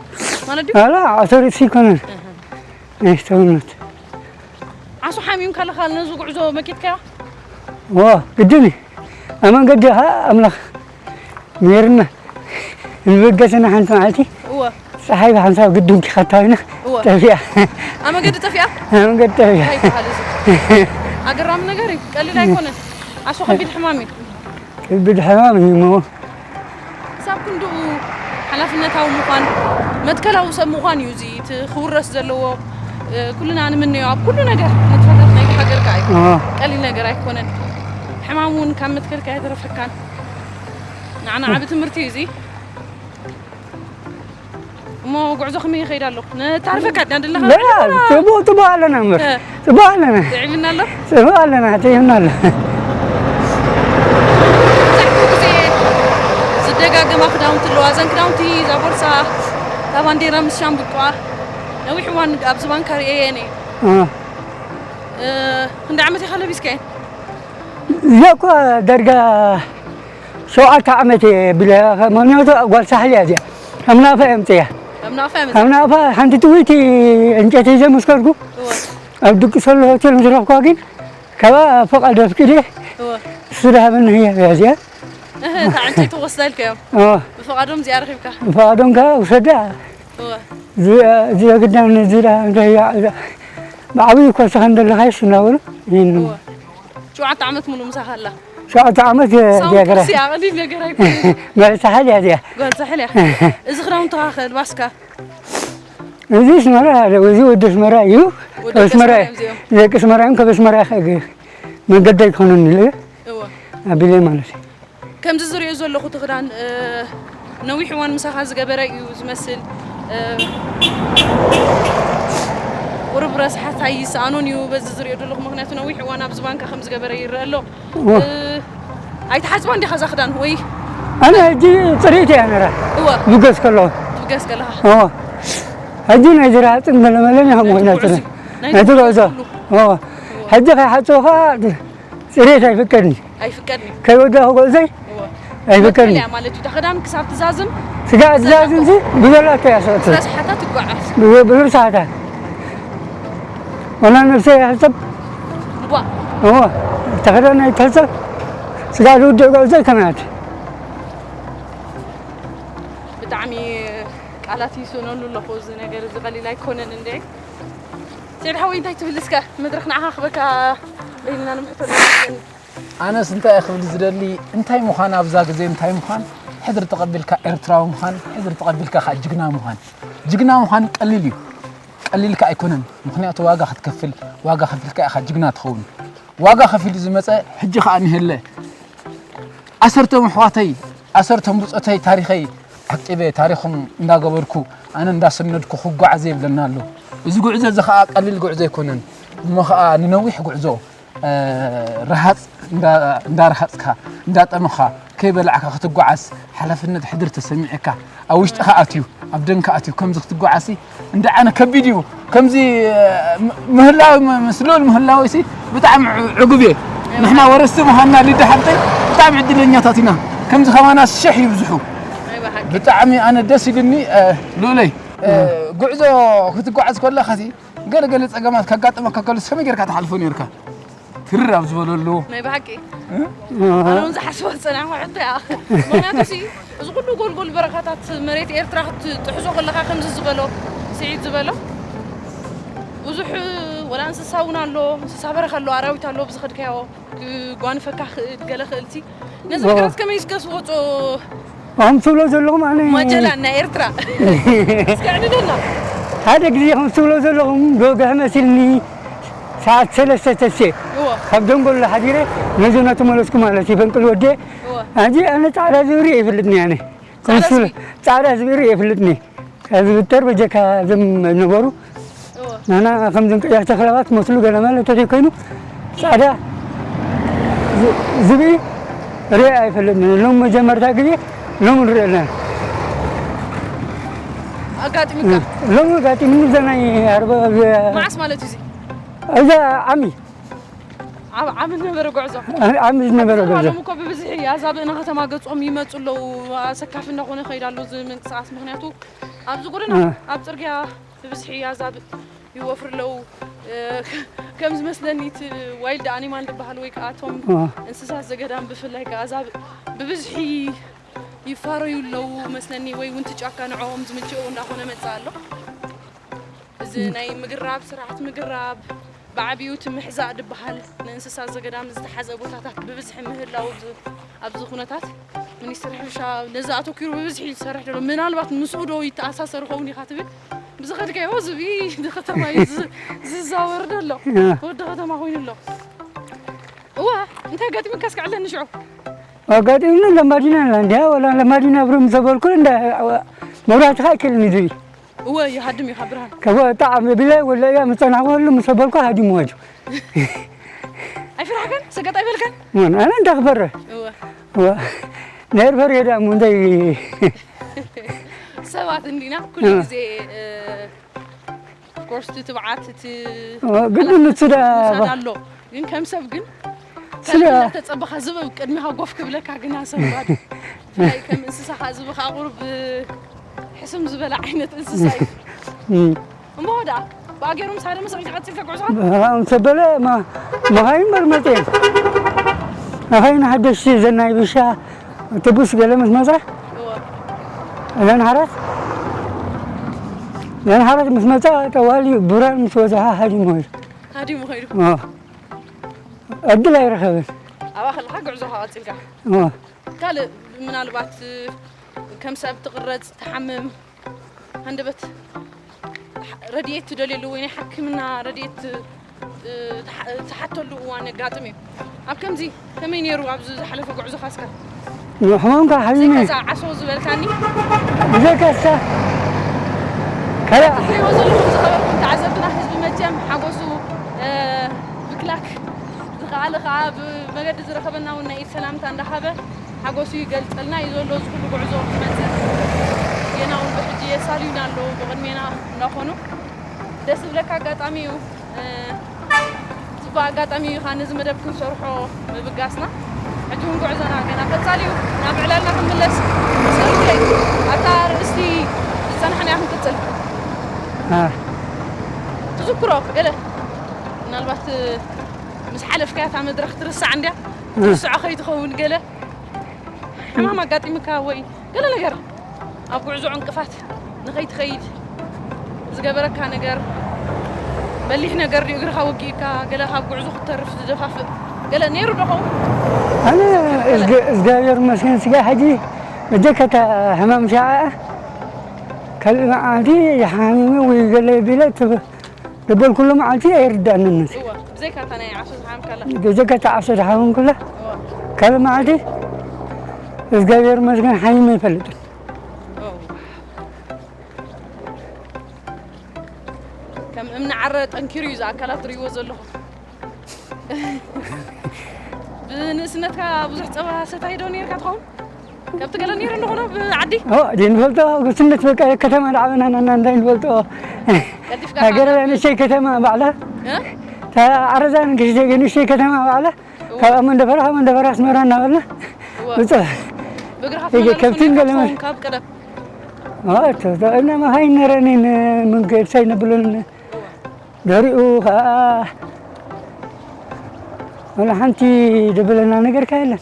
ማለት ድዩ? ኣላ ዓሶ ርእሲ ኣይኮነን ናይ ሰውነት ዓሶ ሓሚምካ ኣለኻ ነዚ ጉዕዞ መኪትካዮ? ግድን እዩ ኣብ መንገዲ ከዓ ኣምላኽ ሜርና ንበገሰና ሓንቲ መዓልቲ እወ ፀሓይ ብሓንሳብ ግድም ኪኻታ ኮይና እወ ጠፊኣ ኣብ መንገዲ ጠፊኣ ኣብ መንገዲ ጠፊኣ እንታይ ይበሃል እዚ ኣገራሚ ነገር እዩ ቀሊል ኣይኮነን ዓሶ ከቢድ ሕማም እዩ። ከቢድ ሕማም እዩ እሞ ክሳብ ክንድኡ ሓላፍነታዊ ምዃን፣ መትከላዊ ሰብ ምዃን እዩ እዚ እቲ ክውረስ ዘለዎ። እ፣ ኩልና ንምነዮ ኣብ ኩሉ ነገር ንጥፈታት ናይቲ ሃገር ከኣ እዩ። እ፣ ቀሊል ነገር ኣይኮነን። ሕማም እውን ካብ መትከልካ ኣይተረፈካን። ንዓና ዓቢ ትምህርቲ እዩ እዚ። እሞ ጉዕዞ ከመይ ይኸይድ ኣሎ? ነታርፈካ ድና ደለኻ? ላ፣ ጽቡቕ፣ ጽቡቕ ኣለና እምበር። እ። ጽቡቕ ኣለና። ትዕብና ኣሎ? ጽቡቕ ኣለና፣ ትዕብና ኣሎ። መብዛሕትኡ ግዜ ዝደጋገማ ክዳውንቲ ኣለዋ። እዘን ክዳውንቲ፣ እዛ ቦርሳ፣ እታ ባንዴራ ምስ ሻምብቆኣ፣ ነዊሕ እዋን ኣብዚ ባንካ ርእየን እየ። እ። እ፣ ክንደይ ዓመት ኢኻ ለቢስካየን? እዚኣ እኮ ዳርጋ ሸውዓተ ዓመት እየ ብለ፣ ምኽንያቱ ጓል ሳሕል እያ እዚኣ። ኣብ ናፋ እየ ኣምፅያ። ኣብ ናፋ እያ ኣብ ናፋ ሓንቲ ጥውይቲ ዕንጨይቲ ሒዘ ምስ ከድኩ፣ እወ፣ ኣብ ድቅሰሉ ሆቴል ምስ ረኽኳ ግን፣ ካብኣ ፍቓድ ኣፍቂደ፣ እወ። እሱ ዝሃበኒ ህያብ እያ እዚኣ። እህ፣ እታ ዕንጨይቲ ወስዳ ኢልካዮም? እወ። ብፍቓዶም እዚኣ ረኺብካ? ብፍቓዶም ከዓ ውሰዳ። እወ። እዚ፣ እዚ ግዳም ነዚ ዳ-፣ እንታይ እያ፣ እዛ፣ ብዓብዩ እኮ እስኻ እንደለኻይስ እናበሉ፣ ይህን እወ። ሸውዓተ ዓመት ሙሉ ምሳኻ ኣላ? ሸውዓተ ዓመት የ-፣ ሳው ዲያግራ። ክሲ ኣቕሊል ነገር ኣይኮነን። ጓል ሳሕል እያ እዚኣ። ጓል ሳሕል እያ። እዚ ክዳውንትኻ ከ ኣልባስካ? እዚ ኣስመራ፣ እዚ ወዲ ኣስመራ እዩ። ወዲ ካብ ኣስመራ ኣስመራ እዮም እዚኦም። ደቂ ኣስመራ እዮም፣ ካብ ኣስመራ ከ-፣ መንገዲ ኣይኮነን ኢለ እወ። ኣቢለ ማለት እዩ። ከምዚ ዝሪኦ ዘለኹ እቲ ክዳን፣ እ፣ ነዊሕ እዋን ምሳኻ ዝገበረ እዩ ዝመስል። እ፣ ቁሩብ ረስሓት ኣይሰኣኖን እዩ በዚ ዝሪኦ ዘለኹ፣ ምኽንያቱ ነዊሕ እዋን ኣብዚ ባንካ ከም ዝገበረ ይረአ ኣሎ። እወ። እ፣ ኣይትሓጽባን ዲኻ እዛ ክዳን ወይ? ኣነ ሕጂ ፅሬት እያ ነራ። እወ። ብገስ ከለኹ። ትብገስ ከለኻ? እወ። ሕጂ ናይ ዝራሃፅን ገለመለን እያ ናይቲ ምኾይና ጉዕዞ ፅረ እዩ። ናይቲ ናይቲ ጉዕዞ ጉዕዞ። ኩሉ። እወ። ሕጂ ከይሓፅብኻ ፅሬት ኣይፍቀድኒ። ኣይፍቀድኒ። ከይወዳኹ ጉዕዘይ እወ። ኣይፍቀድኒ። መትከል እያ ማለት እዩ። እታ ክዳን ክሳብ ትዛዝም ስጋ ትዛዝም ሲ ብዘላቶ እያ ሰጥት። ረስሓታ ትጓዓዝ። ብርሳታ። ወላ ነብሰይ ይሕሰብ። እዋ። እወ። ተኸደን ኣይትሕሰብ። ስጋ ዝውድእ ጉዕዘይ ከመያት። ብጣዕሚ ቃላት ይስእነሉ ኣለኹ። እዚ ነገር እዚ ቀሊል ኣይኮነን እንዴ። ሴድ ሓወይ እንታይ ትብል እስከ? መድረኽ ንዓኻ ክበካ በይንና ንምሕቶ ኣለና። ኣነስ እንታይ እየ ክብል ዝደሊ፣ እንታይ ምዃን ኣብዛ ግዜ እንታይ ምዃን፣ ሕድሪ ተቐቢልካ ኤርትራዊ ምዃን፣ ሕድሪ ተቐቢልካ ከዓ ጅግና ምዃን። ጅግና ምዃን ቀሊል እዩ፣ ቀሊል ከዓ ኣይኮነን። ምኽንያቱ ዋጋ ክትከፍል፣ ዋጋ ከፊልካ ኢኻ ጅግና ትኸውን። ዋጋ ከፊሉ ዝመፀ ሕጂ ከዓ እኒሀለ። ኣሰርቶም ኣሕዋተይ፣ ኣሰርቶም ብፆተይ ታሪኸይ ዓቂበ ታሪኾም እንዳገበርኩ ኣነ እንዳሰነድኩ ክጓዓዘ ይብለና ኣሎ። እዚ ጉዕዞ እዚ ከዓ ቀሊል ጉዕዞ ኣይኮነን። እሞ ከዓ ንነዊሕ ጉዕዞ፣ እ፣ ረሃፅ እንዳ-፣ እንዳረሃፅካ፣ እንዳጠመኻ፣ ከይበላዕካ ክትጓዓዝ ሓላፍነት ሕድር ተሰሚዕካ፣ ኣብ ውሽጥኻ ኣትዩ፣ ኣብ ደንካ ኣትዩ ከምዚ ክትጓዓዝሲ እንዳ ዓነ ከቢድ እዩ። ከምዚ፣ እ፣ ም-፣ ምህላው ም-፣ ምስ ልኡል ምህላወይሲ ብጣዕሚ ዕ-፣ ዕጉብ እየ። ንሕና ወረስቲ ምዃንና ሊዳ ሓብተይ ብጣዕሚ ዕድለኛታት ኢና። ከምዚ ከማና ሸሕ ይብዝሑ። ናይ ብሓቂ። ብጣዕሚ ኣነ ደስ ኢሉኒ፣ እ፣ ልኡለይ። እ፣ ጉዕዞ ክትጓዓዝ ከለኻሲ ገለ ገለ ጸገማት ከጋጥመካ ከሎ ከመይ ጌርካ ትሓልፎ ኔርካ? ትርር ኣብ ዝበለሉ። ናይ ብሓቂ። እ? ኣነ እውን ዝሓስቦ ዝጸናሕኩ ሕቶ እያ። ምኽንያቱ ሲ፣ እዚ ኩሉ ጎልጎል በረኻታት መሬት ኤርትራ ክትጥሕዞ ከለኻ ከምዚ ዝበሎ፣ ስዒድ ዝበሎ፣ ብዙሕ ወላ እንስሳ እውን ኣሎ፣ እንስሳ በረኻ ኣሎ፣ ኣራዊት ኣሎ፣ ብዝኸድካዮ ክጓንፈካ ክእል፣ ገለ ክእልቲ። ነዚ ኦ። ነገራት ከመይ እስከ ዝወጾ ኣሁን ትብሎ ዘለኹም ኣነ ማጀላን ናይ ኤርትራ። እስከ ዕድለና። ሓደ ግዜ ከም ትብሎ ዘለኹም ዶ ገህ መሲልኒ ሰዓት ሰለስተ ተሴ እዎ። ካብ ደንጎሎ ሓዲረ ነዚ እናተመለስኩ ማለት እዩ። ፈንቅል ወደ እዎ። ኣጂ ኣነ ጻዕዳ ዝብሪ ይፍልጥኒ ኣነ። ጻዕዳ ከምሱ ዝብሪ? ጻዕዳ ዝብሪ ይፍልጥኒ። ካብ ዝብተር በጀካ ዝም ነበሩ እዎ። ናና ከምዚ ቀያሕቲ ክለባት መስሉ ገለ ማለት ተዘይኮይኑ ጻዕዳ ዝ-፣ ዝብኢ ርእ ኣይፈልጥን። ሎም መጀመርታ ግዜ ሎም ንርኢ ኣለና። ኣጋጢሙካ? ሎም ኣጋጢሙኒ እዛ ናይ ኣርባ፣ መዓስ ማለት እዩ እዚ? እዛ ዓሚ፣ ዓብ-፣ ዓሚ ዝነበረ ጉዕዞ? ዓሚ ዝነበረ ጉዕዞ። ሎም እኮ ብብዝሒ ኣዛብእ ንከተማ ገጾም ይመጹ ኣለዉ። ኣሰካፊ እናኾነ ይኸይድ ኣሎ እዚ ምንቅስቓስ። ምኽንያቱ ኣብዚ ጎደና፣ እ። ኣብ ጽርግያ ብብዝሒ ኣዛብእ ይወፍሩ ኣለዉ። እ፣ ከም ዝመስለኒ እቲ ዋይልድ ኣኒማል ዝበሃል ወይ ከዓ እቶም እ። እንስሳት ዘገዳም ብፍላይ ከዓ ኣዛብእ ብብዝሒ ይፋረዩ ኣለዉ መስለኒ፣ ወይ እውን እቲ ጫካ ንዕኦም ዝምችኦ እንዳኾነ መጽእ ኣሎ። እዚ ናይ ምግራብ ስርዓት ምግራብ ብዓቢኡ እቲ ምሕዛእ ዝበሃል ንእንስሳ ዘገዳም ዝተሓዘ ቦታታት ብብዝሒ ምህላው ኣብዚ ኣብዚ ኩነታት ሚኒስትሪ ሕርሻ ነዚ ኣተኲሩ ብብዝሒ ዝሰርሕ ዘሎ። ምናልባት ምስኡ ዶ ይተኣሳሰር ይኸውን ኢኻ ትብል? ብዝኸድካዮ ዝብኢ ንከተማ እዩ ዝ- ዝዛወር ዘሎ። ወዲ ከተማ ኮይኑ ኣሎ። እዋ፣ እንታይ ገጢሙካ እስኪ ዕለኒ ሽዑ። ኣጋጢሙኒ ለማዲና ኣላ እንዲያ፣ ወላ ለማዲና ብሩም ዘበልኩ እንዳ መብራህቲ ኸኣ ይክልኒ ዝብኢ። እወ፣ ይሃድም እዩ ካብ ብርሃን። ከወ ጣዕሚ ቢለ ወለ እያ ምጸናሕኩ ህሉ ምስ በልኩ ሃዲሙ ወጁ። ኣይፍራሕከን? ሰገጥ ኣይበልከን? ምን ኣነ እንዳኽበረ። እወ። እወ። ነር ፈር የዳ ሙንደይ። ሰባት እንዲና ኩሉ እ። ግዜ፣ እ፣ ኦፍኮርስ፣ እቲ ትብዓት፣ እቲ እወ፣ ግን ሓላፍነት ንሱ ዳ ምውሳድ ኣሎ። ግን ከም ሰብ ግን ስለ ተጸበኻ ዝበብ ቅድሚኻ ጎፍ ክብለካ ግና ሰብ ባዶ። ብፍላይ ከም እንስሳ ኸኣ ዝብኢ ኸኣ ቁሩብ ሕስም ዝበለ ዓይነት እንስሳ እዩ። እም። እሞ ደኣ፣ ብኣገይሩ ምስ ሃደመ ሰቒልካ ቀጺልካ ጉዕዞኻ? እንተ በለ፣ ማ-፣ መኻይን መርመጺ እየን። መኻይን ሓደሽቲ ዘናይ ብሻ፣ ኣውቶቡስ ገለ ምስ መጻ፣ እወ። እዘን ሓራት፣ እዘን ሓራት ምስ መጻ፣ ጠዋሊ ብራን ምስ በዝሓ ሃዲሙ ኸይዱ። ሃዲሙ ኸይዱ። እወ። ዕድል ኣይረኸበን። ኣብኣ ከለኻ ጉዕዞኻ ቀጺልካ። እወ። ካልእ ምናልባት ከም ሰብ ትቕረጽ፣ ትሓምም፣ ሃንደበት ረድኤት ትደልየሉ ወይ ናይ ሕክምና ረድኤት፣ እ፣ ትሓ-፣ ትሓተሉ እዋን የጋጥም እዩ። ኣብ ከምዚ ከመይ ነይሩ ኣብዚ ዝሓለፈ ጉዕዞኻ እስከ? ሕማምካ ሓሚመ። ብዘይካ እዛ ዓሶ ዝበልካኒ? ብዘይካ እሳ ካልእ ትሪእዎ ዘለኹም ዝኸበርኩም ተዓዘብትና ህዝቢ መቸም ሓጎሱ፣ እ፣ ምክላክ ዝኸኣለ ኸኣ ብመገዲ ዝረኸበና እውን ናይ ኢድ ሰላምታ እንዳሃበ ሓጎሱ ይገልጸልና እዩ ዘሎ። እዚ ኩሉ ጉዕዞ ክመጽእ ጌና እውን ብሕጂ የሳልዩና ኣለዉ ብቕድሜና እንዳኾኑ። ደስ ዝብለካ ኣጋጣሚ እዩ። እ፣ ጽቡቕ ኣጋጣሚ እዩ ኸኣ ነዚ መደብ ክንሰርሖ ምብጋስና። ሕጂ እውን ጉዕዞና ገና ቀጻሊ እዩ። ናብ ዕላልና ክንምለስ። እስከ ርግለይ ኣብታ ኣርእስቲ ዝጸናሕናያ ክንቅጽል። አ። ትዝክሮ ገለ ምናልባት ምስ ሓለፍካያ እታ መድረኽ ትርሳዕ እንድያ። እ። ትርስዖ ከይትኸውን ገለ ሕማም ኣጋጢምካ ወይ ገለ ነገር ኣብ ጉዕዞ ዕንቅፋት ንኸይትኸይድ ዝገበረካ ነገር፣ በሊሕ ነገር ድዩ እግርኻ ወጊእካ፣ ገለ ካብ ጉዕዞ ክትተርፍ ዝደፋፍእ ገለ ነይሩ ዶ ኸውን? ኣነ እዝገ-፣ እግዚኣብሔር ይመስገን ስጋ ሕጂ ብጀካ እታ ሕማም ሻዓ ካልእ መዓልቲ ሓሚመ ወይ ገለ ቢለ ትብ-፣ ዝበልኩሉ መዓልቲ ኣይርዳእንን። እወ፣ ብዘይካ እታ ናይ ዓሶ ዝሓምካላ። ብዘይካ እታ ዓሶ ዝሓምኩላ። እወ። ካልእ መዓልቲ እግዚኣብሔር ይመስገን ሓሚመ ኣይፈልጥን። እወ። ከም እምኒ ዓረ ጠንኪሩ እዩ ዝኣካላት ትርእይዎ ዘለኹም። ብንእስነትካ ብዙሕ ጸባ ሰታይ ዶ ነይርካ ትኸውን? ከብቲ ገለ ነይሩ እንዶ ኾኖ ብዓዲ? ኦ፣ ዲ ንፈልጦ፣ ጉስነት በቃ ከተማ ዳዕበና ናና እንታይ ንፈልጦ። ቀልጢፍካ ሃገር ትሓልፍ? ንእሽተይ ከተማ ባዕላ። እ? ታ ዓረዛ ንእሽተይ፣ ንእሽተይ ከተማ ባዕላ። እወ። ካብ መንደፈራ፣ ካብ መንደፈራ ኣስመራ እናበልና እወ። ብጽሕ። ብእግርኻ እየ ትመላለሱ ከብትን ነይርካ ገለ ትኸውን መ-፣ ካብ ቀደም? ኦ፣ ተ-፣ ተ-፣ እና መኻይን ነረኒ ን-፣ መንገድ ሳይነብሉን። እወ። ድሕሪኡ ኸዓ ወላ ሓንቲ ደበለና ነገርካ የለን።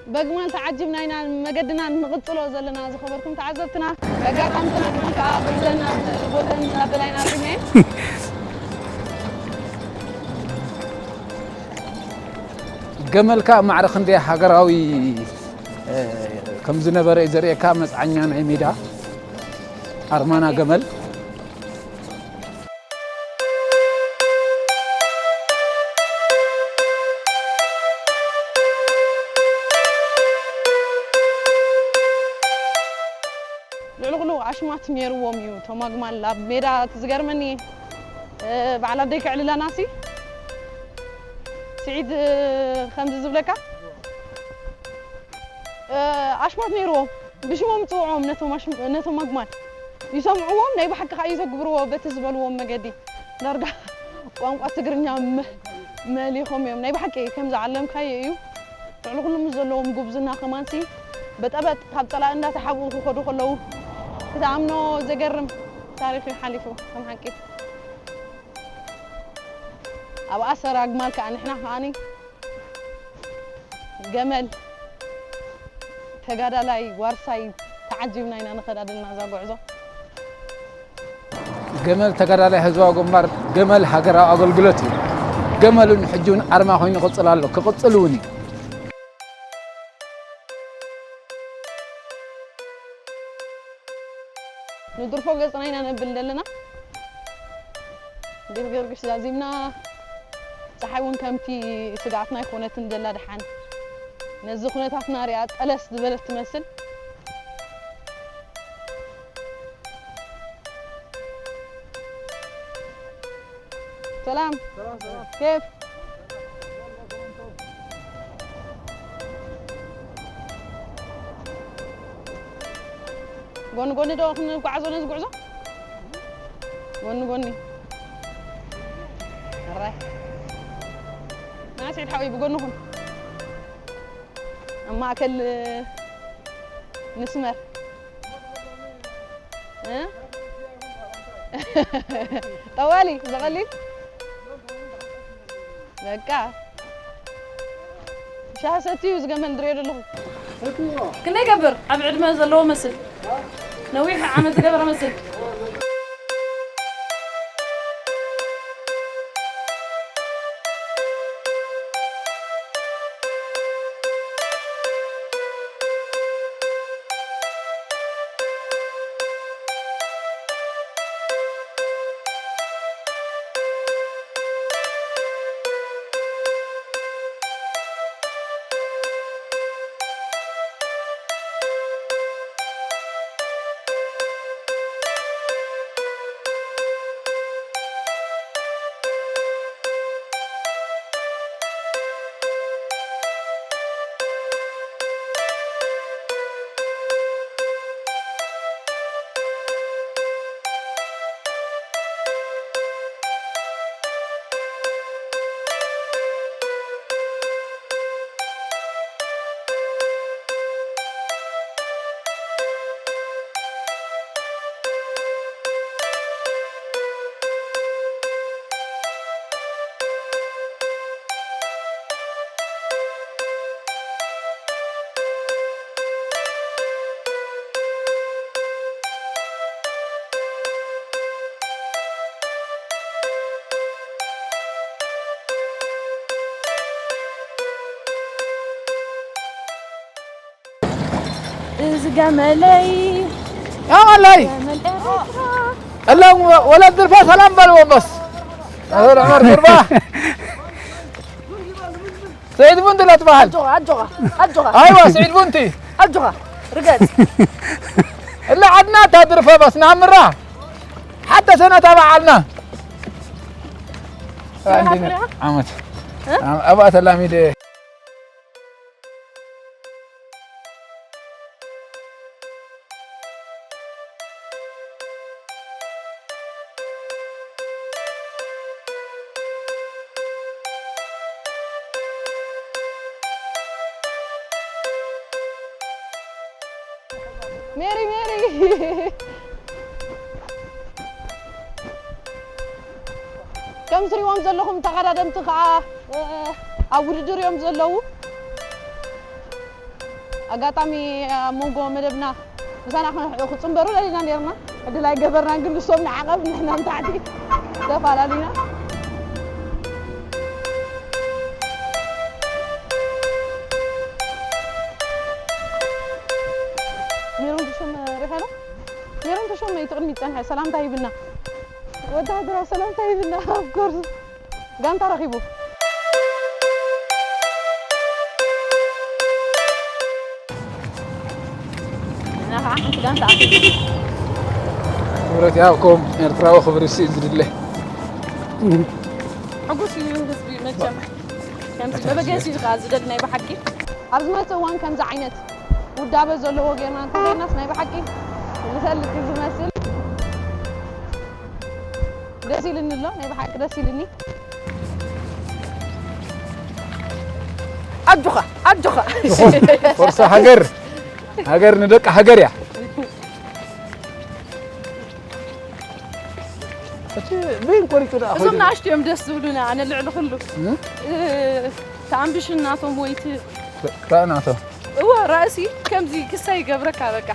በግማል ተዓጂብና ኢና መገድና ንቕጽሎ ዘለና ዝኸበርኩም ተዓዘብትና። በጋጣሚ ተመልኩም ከኣ ብዘና ቦተን ኣበላይና ርግነ። ገመል ከኣ ማዕረ ክንደይ ሃገራዊ፣ እ፣ ከም ዝነበረ እዩ ዘርእየካ። መጽዓኛ ናይ ሜዳ ኣርማና ገመል። ልዕሊ ኩሉ ኣሽማት ነይርዎም እዩ እቶም ኣግማል ኣብ ሜዳ። እቲ ዝገርመኒ፣ እ፣ በዓል ኣደይ ከዕልለናሲ ስዒድ፣ እ፣ ከምዚ ዝብለካ፣ እ፣ ኣሽማት ነይርዎም። ብሽሞም ጽውዖም ነቶም ኣሽ-፣ ነቶም ኣግማል። ይሰምዕዎም፣ ናይ ብሓቂ ከኣ ይተግብርዎ በቲ ዝበልዎም መገዲ። ዳርጋ ቋንቋ ትግርኛ መ-፣ መሊኾም እዮም። ናይ ብሓቂ ከም ዝዓለምካዮ እዩ። ልዕሊ ኩሉ ምስ ዘለዎም ጉብዝና ከማንሲ በጠበጥ ካብ ጸላኢ እንዳተሓብኡ ክኸዱ ከለዉ ክትኣምኖ ዘገርም ታሪኽ እዩ ሓሊፉ ከም ሓቂ። ኣብ ኣሰር ኣግማል ከኣ ንሕና ከኣኒ ገመል ተጋዳላይ ዋርሳይ ተዓጂብና ኢና ንኸዳ ዘለና እዛ ጉዕዞ። ገመል ተጋዳላይ ህዝባዊ ግንባር፣ ገመል ሃገራዊ ኣገልግሎት እዩ። ገመል እውን ሕጂ እውን ኣርማ ኮይኑ ይቕጽል ኣሎ፣ ክቕጽል እውን እዩ። ንድርፎ ገጽና ኢና ነብል ዘለና። ቤት ጊዮርጊስ ዛዚምና፣ ጸሓይ እውን ከምቲ ስግኣትና ኣይኮነትን ዘላ ደሓን። ነዚ ኩነታትና ሪኣ ጠለስ ዝበለት ትመስል። ሰላም። ሰላም፣ ሰላም። ኬፍ። ጎኒ ጎኒ ዶ ክንጓዓዞ ነዚ ጉዕዞ? ጎኒ ጎኒ። ሕራይ። ና ስዒድ ሓወይ ብጎኒ ኩን። ኣብ ማእከል ንስመር። እ? ጠዋሊ፣ ዘቐሊል? በቃ። ሻሂ ሰትዩ ዝገመል ድሬ ዘለኹ። ክንደይ ይገብር? ዓቢ ዕድመ ዘለዎ መስል። ነዊሕ ዓመት ዝገበረ መስል። እዚ ገመለይ፣ ያ ገመለይ። ገመል ኤርትራ። እሎም ወለድ ድርፋ ሰላም በልዎም በስ። ኣሁን ዑመር ጉርባ። ስዒድ ቡንቲ ላ ትበሃል። ኣጆኻ፣ ኣጆኻ፣ ኣጆኻ። ኣይዋ፣ ስዒድ ቡንቲ። ኣጆኻ፣ ርገጽ። እላ ዓድና እታ ድርፈ በስ ናምራ። ሓተ ሰነ እታ በዓልና። ስራሕ ኣንድነ ፍሪኻ? ዓመት። እ? ዓም-፣ ኣብኣ ተላሚደ። ሜሪ፣ ሜሪ። ከም ትሪእዎም ዘለኹም ተቐዳደምቲ ከዓ፣ እ፣ ኣብ ውድድር እዮም ዘለዉ። ኣጋጣሚ ኣብ መንጎ መደብና ምሳና ክን-፣ ክጽንበሩ ደሊና ነርና። ዕድል ኣይገበርናን፣ ግን ንሶም ንዓቐብ ንሕና ንታሕቲ ተፈላለዩና። ሜሮን ተሾመ ሪኢኻ ዶ? ሜሮን ተሾመ እዩ እቲ ቅድሚት ዝጸንሐ፣ ሰላምታ ሂብና። ወተሃደራዊ ሰላምታ ሂብና፣ of course። ጋንታ ረኺቡ። ንሕና ከዓ ሓንቲ ጋንታ ኣትዩ። ክብረት ይሃብኩም፣ ኤርትራዊ ክብሪ ስኢን ዝድለ። ሕጉስ እዩ ህዝቢ መቸም። ከምዚ መበገሲ እዩ ከዓ ዝደሊ ናይ ብሓቂ። ኣብ ዝመጽእ እዋን ከምዚ ዓይነት ውዳበ ዘለዎ ጌርና እንተዘይናስ ናይ ብሓቂ ንፈልጥ እዩ ዝመስል። ደስ ኢልኒ ኣሎ፣ ናይ ብሓቂ ደስ ኢልኒ። ኣጆኻ ኣጆኻ። ፎርሳ ሃገር፣ ሃገር ንደቂ ሃገር እያ። እቲ በይን ቆሪጹ ደኣ እዞም ኾይዱ። ንኣሽቱ እዮም ደስ ዝብሉና፣ ኣነ ልዕሊ ኩሉ። እም? እ፣ እቲ ኣምቢሽን ናቶም ወይቲ ራእናቶ። እወ፣ ራእሲ ከምዚ ክሳይ ይገብረካ በቃ።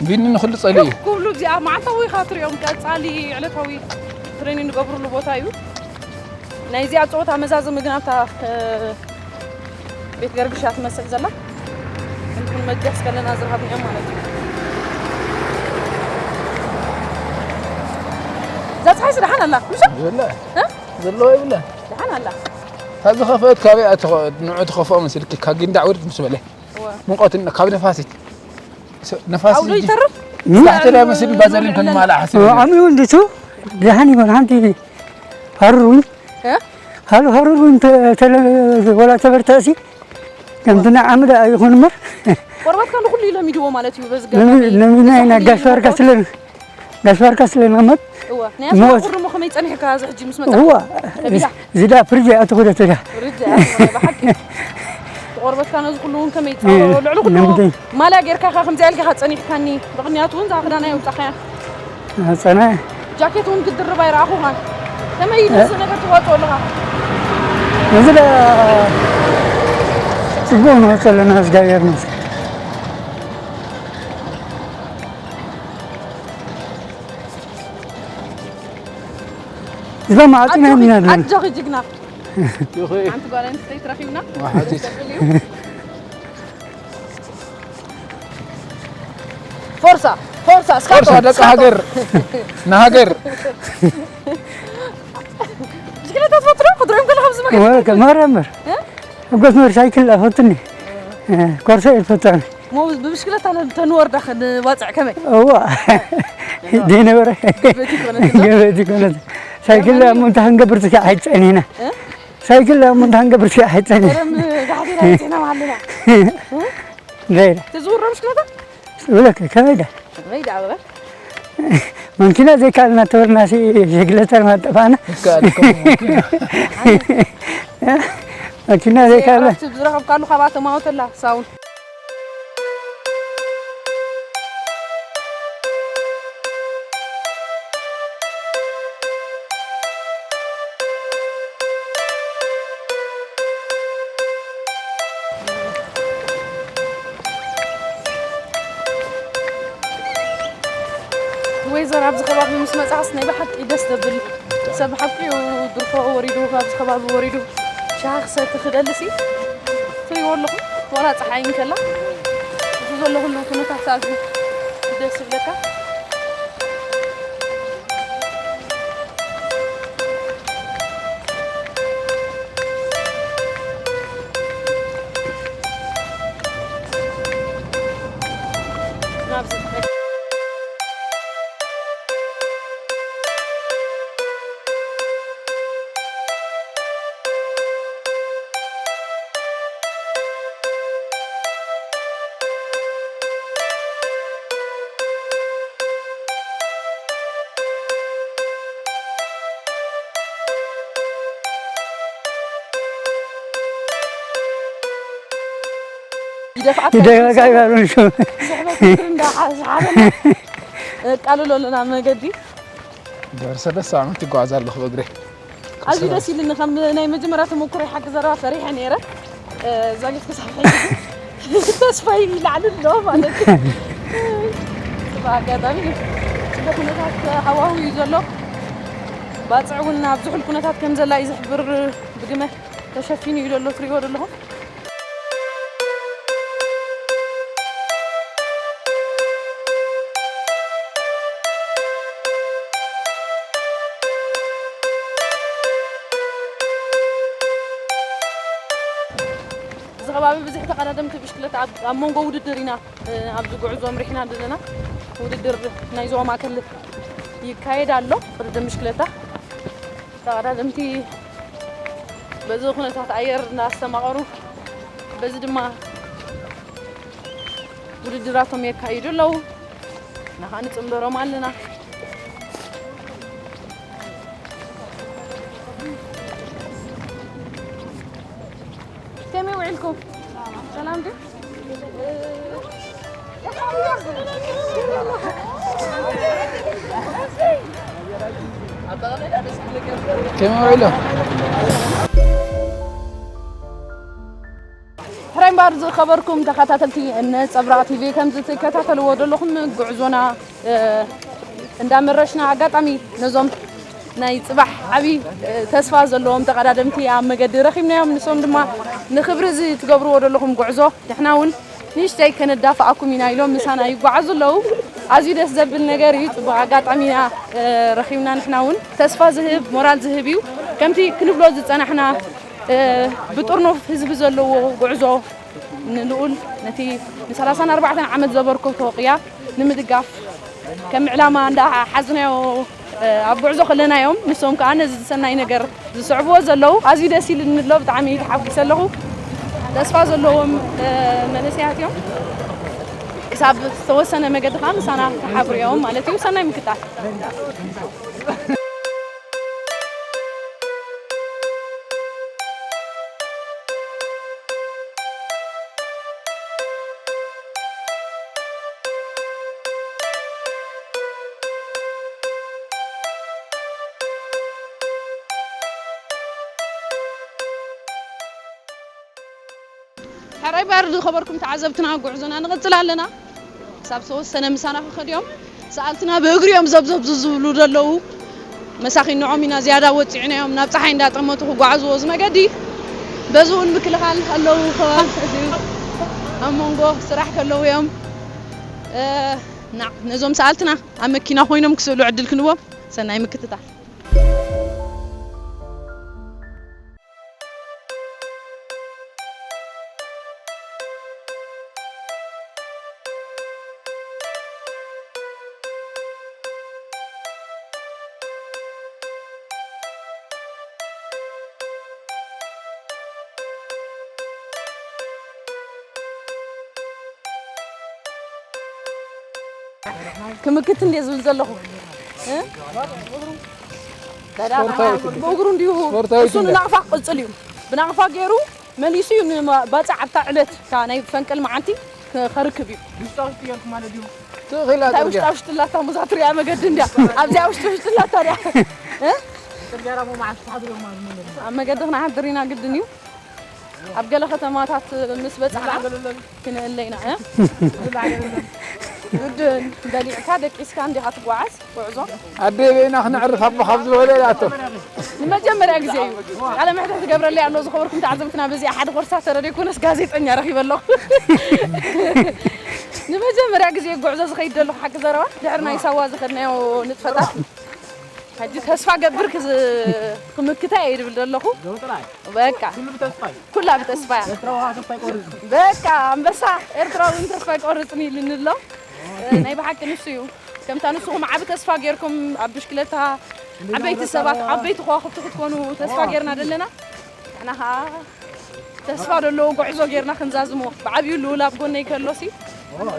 ቢኒ ንኹሉ ጸሊኡ እዩ። ኩሉ እዚኣ መዓልታዊ ኢኻ ትሪኦም፣ ቀጻሊ ዕለታዊ ትሬኒንግ ንገብሩሉ ቦታ እዩ። ናይ እዚኣ ጸወታ መዛዘሚ ግን ኣብታ፣ እ፣ ቤት ገርግሽ እያ ትመስል ዘላ። እንትን መገስ ከለና ዝረኸብናዮም ማለት እዩ። እዛ ፀሓይ ስደሓን ኣላ፣ ምሽ? የለ። እ? ዘለዎ የብለ። ደሓን ኣላ። ካብ ዝኸፈአት ካበይ ኣትኸ-፣ ንዑ ትኸፍኦ መሲልኪ፣ ካብ ጊንዳዕ ውርድ ምስ በለ። እወ። ሙቐት እነ-፣ ካብ ነፋሲት። ስ-፣ ነፋሲት ኣውዶ እጂ ይተርፍ? ታሕቲ ላይ መሲል ባዘሊን ክንማልኣ ሓሲብ። ዓሚኡ እንዲቱ ደሓን ይኾን፣ ሓንቲ ሃሩር እውን። እ? ሃሉ ሃሩር እውን ተ-፣ ተለ-፣ ወላ ተበርታእሲ፣ ከምቲ ናይ ዓሚ ደኣ ይኹን እምበር። ቆርበትካ ንኹሉ እዩ ለሚድዎ ማለት እዩ፣ በዚ ለሚ-፣ ገባሚ ለሚድና ኢና፣ ተሳሕቢ ጋሽ ባርካ ይኹን። ስለ-፣ ጋሽ ባርካ ስለ ንቕመጥ እወ፣ ናይ ሞት። ኣስመራ ቁሪ እሞ ከመይ ጸኒሕካ እዚ ሕጂ ምስ መጻ? እዋ፣ ከቢዳ። እዚ ደኣ ፍርጅ እያ ትኹደት እያ። ፍርጅ እያ፣ ብሓቂ። ቆርበትካ ነዚ ኩሉ እውን ከመይ እ፣ ጻወሮ? ልዕሊ ኩሉ ነምደይ። ማልያ ጌርካ ኢኻ ከምዚኣ ኢልካ ጸኒሕካኒ። ምኽንያቱ እውን እዛ ክዳና የውጻኻያ። ኣጸና። ጃኬት እውን ክትድርብ ኣይረኣኹኻን። ከመይ ነዚ ነገር ትዋጽኦ ኣለኻ? እዚ ደኣ ጽቡቕ ንወጽእ ኣለና፣ እግዚኣብሔር ይመስገን። እዛ መዓጢና ኣጆኺ፣ ኢና ኣለና። ኣጆኺ ጅግና። ሓንቲ ጓል ኣንስተይቲ ረኺብና። ዋሓዚት። ፎርሳ፣ ፎርሳ፣ እስካቶ፣ ፎርሳ ደቂ እስካቶ። ሃገር፣ ንሃገር። ብሽክለታ ትፈትሮ? ክትሪኦም ከለኻ ብዝመገ-፣ ወ-፣ ከ-፣ ማርያም እምበር። እ? ኣጎት መር ሳይክል ኣፈትኒ። እ፣ ኮርሳ እየ ዝፈትኒ። እሞ ብብሽክለታ ነ-፣ ተንወርዳ ክንዋፅዕ ከመይ? እዋ። ደይነበረ። ገበት ይኮነት እዛ? ገበት ይኮነት። ሳይክል ገመኒ? እሞ እንታይ ክንገብር ትሽዓ ኣይፀኒሕና። እ? ሳይክል እሞ እንታይ ክንገብር ትሽዓ ኣይፀኒሕና። ቀደም ዳሕቴና ይፅሕና መሃልና። እ? ደይና። ትዝውሮ ብሽክለታ? ብለክ፣ ከመይ ዳ? ከመይ ዳ በል? መንኪና ዘይከኣልና ተበልና ሲ-፣ ብሽክለታ ድማ ጠፋእና። ይከኣል፣ ከምኡ መንኪና። መንኪና ዘይከኣልና። ዕረፍቲ ዝረኸብካሉ ካብኣ ተማወተላ፣ ሳውን። ወይዘር ኣብዚ ከባቢ ምስ መጻእስ ናይ ብሓቂ ደስ ዘብል ሰብ ብሓቂ ድርፎ ወሪዱ ኣብዚ ከባቢ ወሪዱ ሻሂ ክሰቲ ክደልሲ ትሪእዎ ኣለኹም። ዋላ ጸሓይ እንከላ እቲ ዘሎ ኩሉ ኩነታት ኣዝዩ ደስ ይብለካ። ናብዚ ይደፍዓካ ይደጋጋጋሉ። ዝሕበት እግሪ እንዳሓ-፣ ዝሓዘና። የቃልሎ ኣለና መገዲ። ድሕሪ ሰለስተ ዓመት ይጓዓዝ ኣለኹ ብእግረይ። ኣዝዩ ደስ ኢሉኒ፣ ከም ናይ መጀመርያ ተመኩሮ ይሓቂ ዘረባ ፈሪሐ ነይረ። እ፣ ዛጊት ክሳብ ሕጂ ግን ተስፋይ ይላዕል ኣሎ ማለት እዩ። ብኣጋጣሚ ጽቡቕ ኩነታት ሃዋህው እዩ ዘሎ። ባጽዕ እውን ኣብ ዝሑል ኩነታት ከም ዘላ እዩ ዝሕብር፣ ብግመ ተሸፊኑ እዩ ዘሎ፣ ትሪእዎ ዘለኹም። እዚ ከባቢ ብዙሕ ተቐዳደምቲ ብሽክለታ ኣብ፣ ኣብ መንጎ ውድድር ኢና፣ እ፣ ኣብዚ ጉዕዞ ኣምሪሕና ዘለና። ውድድር ናይ ዞባ ማእከል ይካየድ ኣሎ፣ ቅድድም ብሽክለታ። ተቐዳደምቲ በዚ ኩነታት ኣየር እናስተማቐሩ፣ በዚ ድማ ውድድራቶም የካይዱ ኣለዉ። ንኻ ንጽንበሮም ኣለና። ኢልኩም ሰላም ድዩ? ከመይ ውዒሎም? ሕራይ እምበኣር ዝኸበርኩም ተኸታተልቲ ነጸብራቕ ቲቪ፣ ከምዚ ትከታተልዎ ዘለኹም ጉዕዞና፣ እ፣ እንዳመረሽና ኣጋጣሚ ነዞም ናይ ጽባሕ ዓቢ፣ እ፣ ተስፋ ዘለዎም ተቐዳደምቲ ኣብ መገዲ ረኺብናዮም። ንሶም ድማ ንኽብሪ እዚ ትገብርዎ ዘለኹም ጉዕዞ ንሕና እውን ንእሽተይ ከነዳፍኣኩም ኢና ኢሎም ምሳና ይጓዓዙ ኣለዉ። ኣዝዩ ደስ ዘብል ነገር እዩ። ጽቡቕ ኣጋጣሚ ኢና፣ እ፣ ረኺብና። ንሕና እውን ተስፋ ዝህብ፣ ሞራል ዝህብ እዩ። ከምቲ ክንብሎ ዝጸናሕና፣ እ፣ ብጥርኑፍ ህዝቢ ዘለዎ ጉዕዞ ንልኡል ነቲ ንሰላሳን ኣርባዕተን ዓመት ዘበርከቶ ቅያ ንምድጋፍ ከም ዕላማ እንዳ ሓዝናዮ፣ እ፣ ኣብ ጉዕዞ ከለና እዮም። ንሶም ከኣ ነዚ ሰናይ ነገር ዝስዕብዎ ዘለዉ። ኣዝዩ ደስ ኢሉኒ ኣሎ፣ ብጣዕሚ ተሓጒሰ ኣለኹ። ተስፋ ዘለዎም፣ እ፣ መንእሰያት እዮም። ክሳብ ዝተወሰነ መገዲ ከኣ ምሳና ክሓብሩ እዮም ማለት እዩ። ሰናይ ምክታል። ሕራይ እምበኣር ዝኸበርኩም ተዓዘብትና፣ ጉዕዞና ንቕጽል ኣለና። ክሳብ ዝተወሰነ ምሳና ክኸዱ እዮም። ሰኣልትና ብእግሪ እዮም ዘብዘብ ዝብሉ ዘለዉ። መሳኺን ንዖም ኢና ዝያዳ ወጺዕናዮም፣ ናብ ጸሓይ እንዳጠመቱ ክጓዓዝዎ እዚ መገዲ። በዚ እውን ምክልኻል ኣለዉ፣ ከባቢ ሕዚ ኣብ መንጎ ስራሕ ከለዉ እዮም። እ፣ ና-፣ ነዞም ሰኣልትና ኣብ መኪና ኮይኖም ክስእሉ ዕድል ክንቦም። ሰናይ ምክትታል። ክምክት እንዴ ዝብል ዘለኹ፣ እ? ስፖርታዊ ትልሚ። ብእግሩ እንዲሁ ስፖርታዊ እሱ ትልሚ። ንናቕፋ ክቕጽል እዩ። ብናቕፋ ገይሩ መሊሱ እዩ ንባጽዕ ኣብታ ዕለት፣ እታ ናይ ፈንቅል መዓልቲ ከ-፣ ከርክብ እዩ። ውሽጣ ውሽጢ ገይርኩም ማለት ድዩ? ትኽእል እንታይ ኣድርጋ። ውሽጣ ውሽጢ ላታ ሙዛትርያ መገዲ እንድያ። ኣብዚኣ ውሽጢ ውሽጢ ላታ ድያ። እ? ጽርግያ ራሞ መዓልቲ ተሓድሩ ማለት ነው። ኣብ መገዲ ክነሓድር ኢና ግድን እዩ። ኣብ ገለ ከተማታት ምስ በጻሕና ክንእለ ኢና፣ እ? ግድን በሊዕካ ደቂስካ እንዲኻ ትጓዓዝ ጉዕዞ። ኣደይ በይና ክነዕርፍ ኣቦ ካብ ዝበለ ኣቶ። ንመጀመርያ ግዜ እዩ ቃለ መሕትት ትገብረለይ ኣሎ። ዝኸበርኩም ተዓዘብትና፣ በዚኣ ሓደ ኮርሳ ተረደ ይኮነስ ጋዜጠኛ ረኺበ ኣለኹ። ንመጀመርያ ግዜ ጉዕዞ ዝኸይድ ዘለኹ ሓቂ ዘረባ ድሕሪ ናይ ሳዋ ዝኸድናዮ ንጥፈታት። ሕጂ ተስፋ ገብር ክዝ-፣ ክምክታ እየ ድብል ዘለኹ። ዶ ጥራይ? በቃ። ኩሉ ብተስፋ እዩ። ኩላ ብተስፋ እያ። ኤርትራዊ ተስፋ ኣይቆርጽን። በቃ ኣንበሳ ኤርትራዊ እውን ተስፋ ኣይቆርጽን ኢሉኒ ኣሎ። እ፣ ናይ ብሓቂ ንሱ እዩ። ከምታ ንስኹም ዓቢ ተስፋ ጌርኩም ኣብ ብሽክለታ ዓበይቲ ሰባት፣ ዓበይቲ ከዋኽብቲ ክትኮኑ ተስፋ ጌርና ዘለና። ንሕና ኸኣ ተስፋ ዘለዎ ጉዕዞ ጌርና ክንዛዝሞ፣ ብዓብዩ ልኡል ኣብ ጎነይ ከሎሲ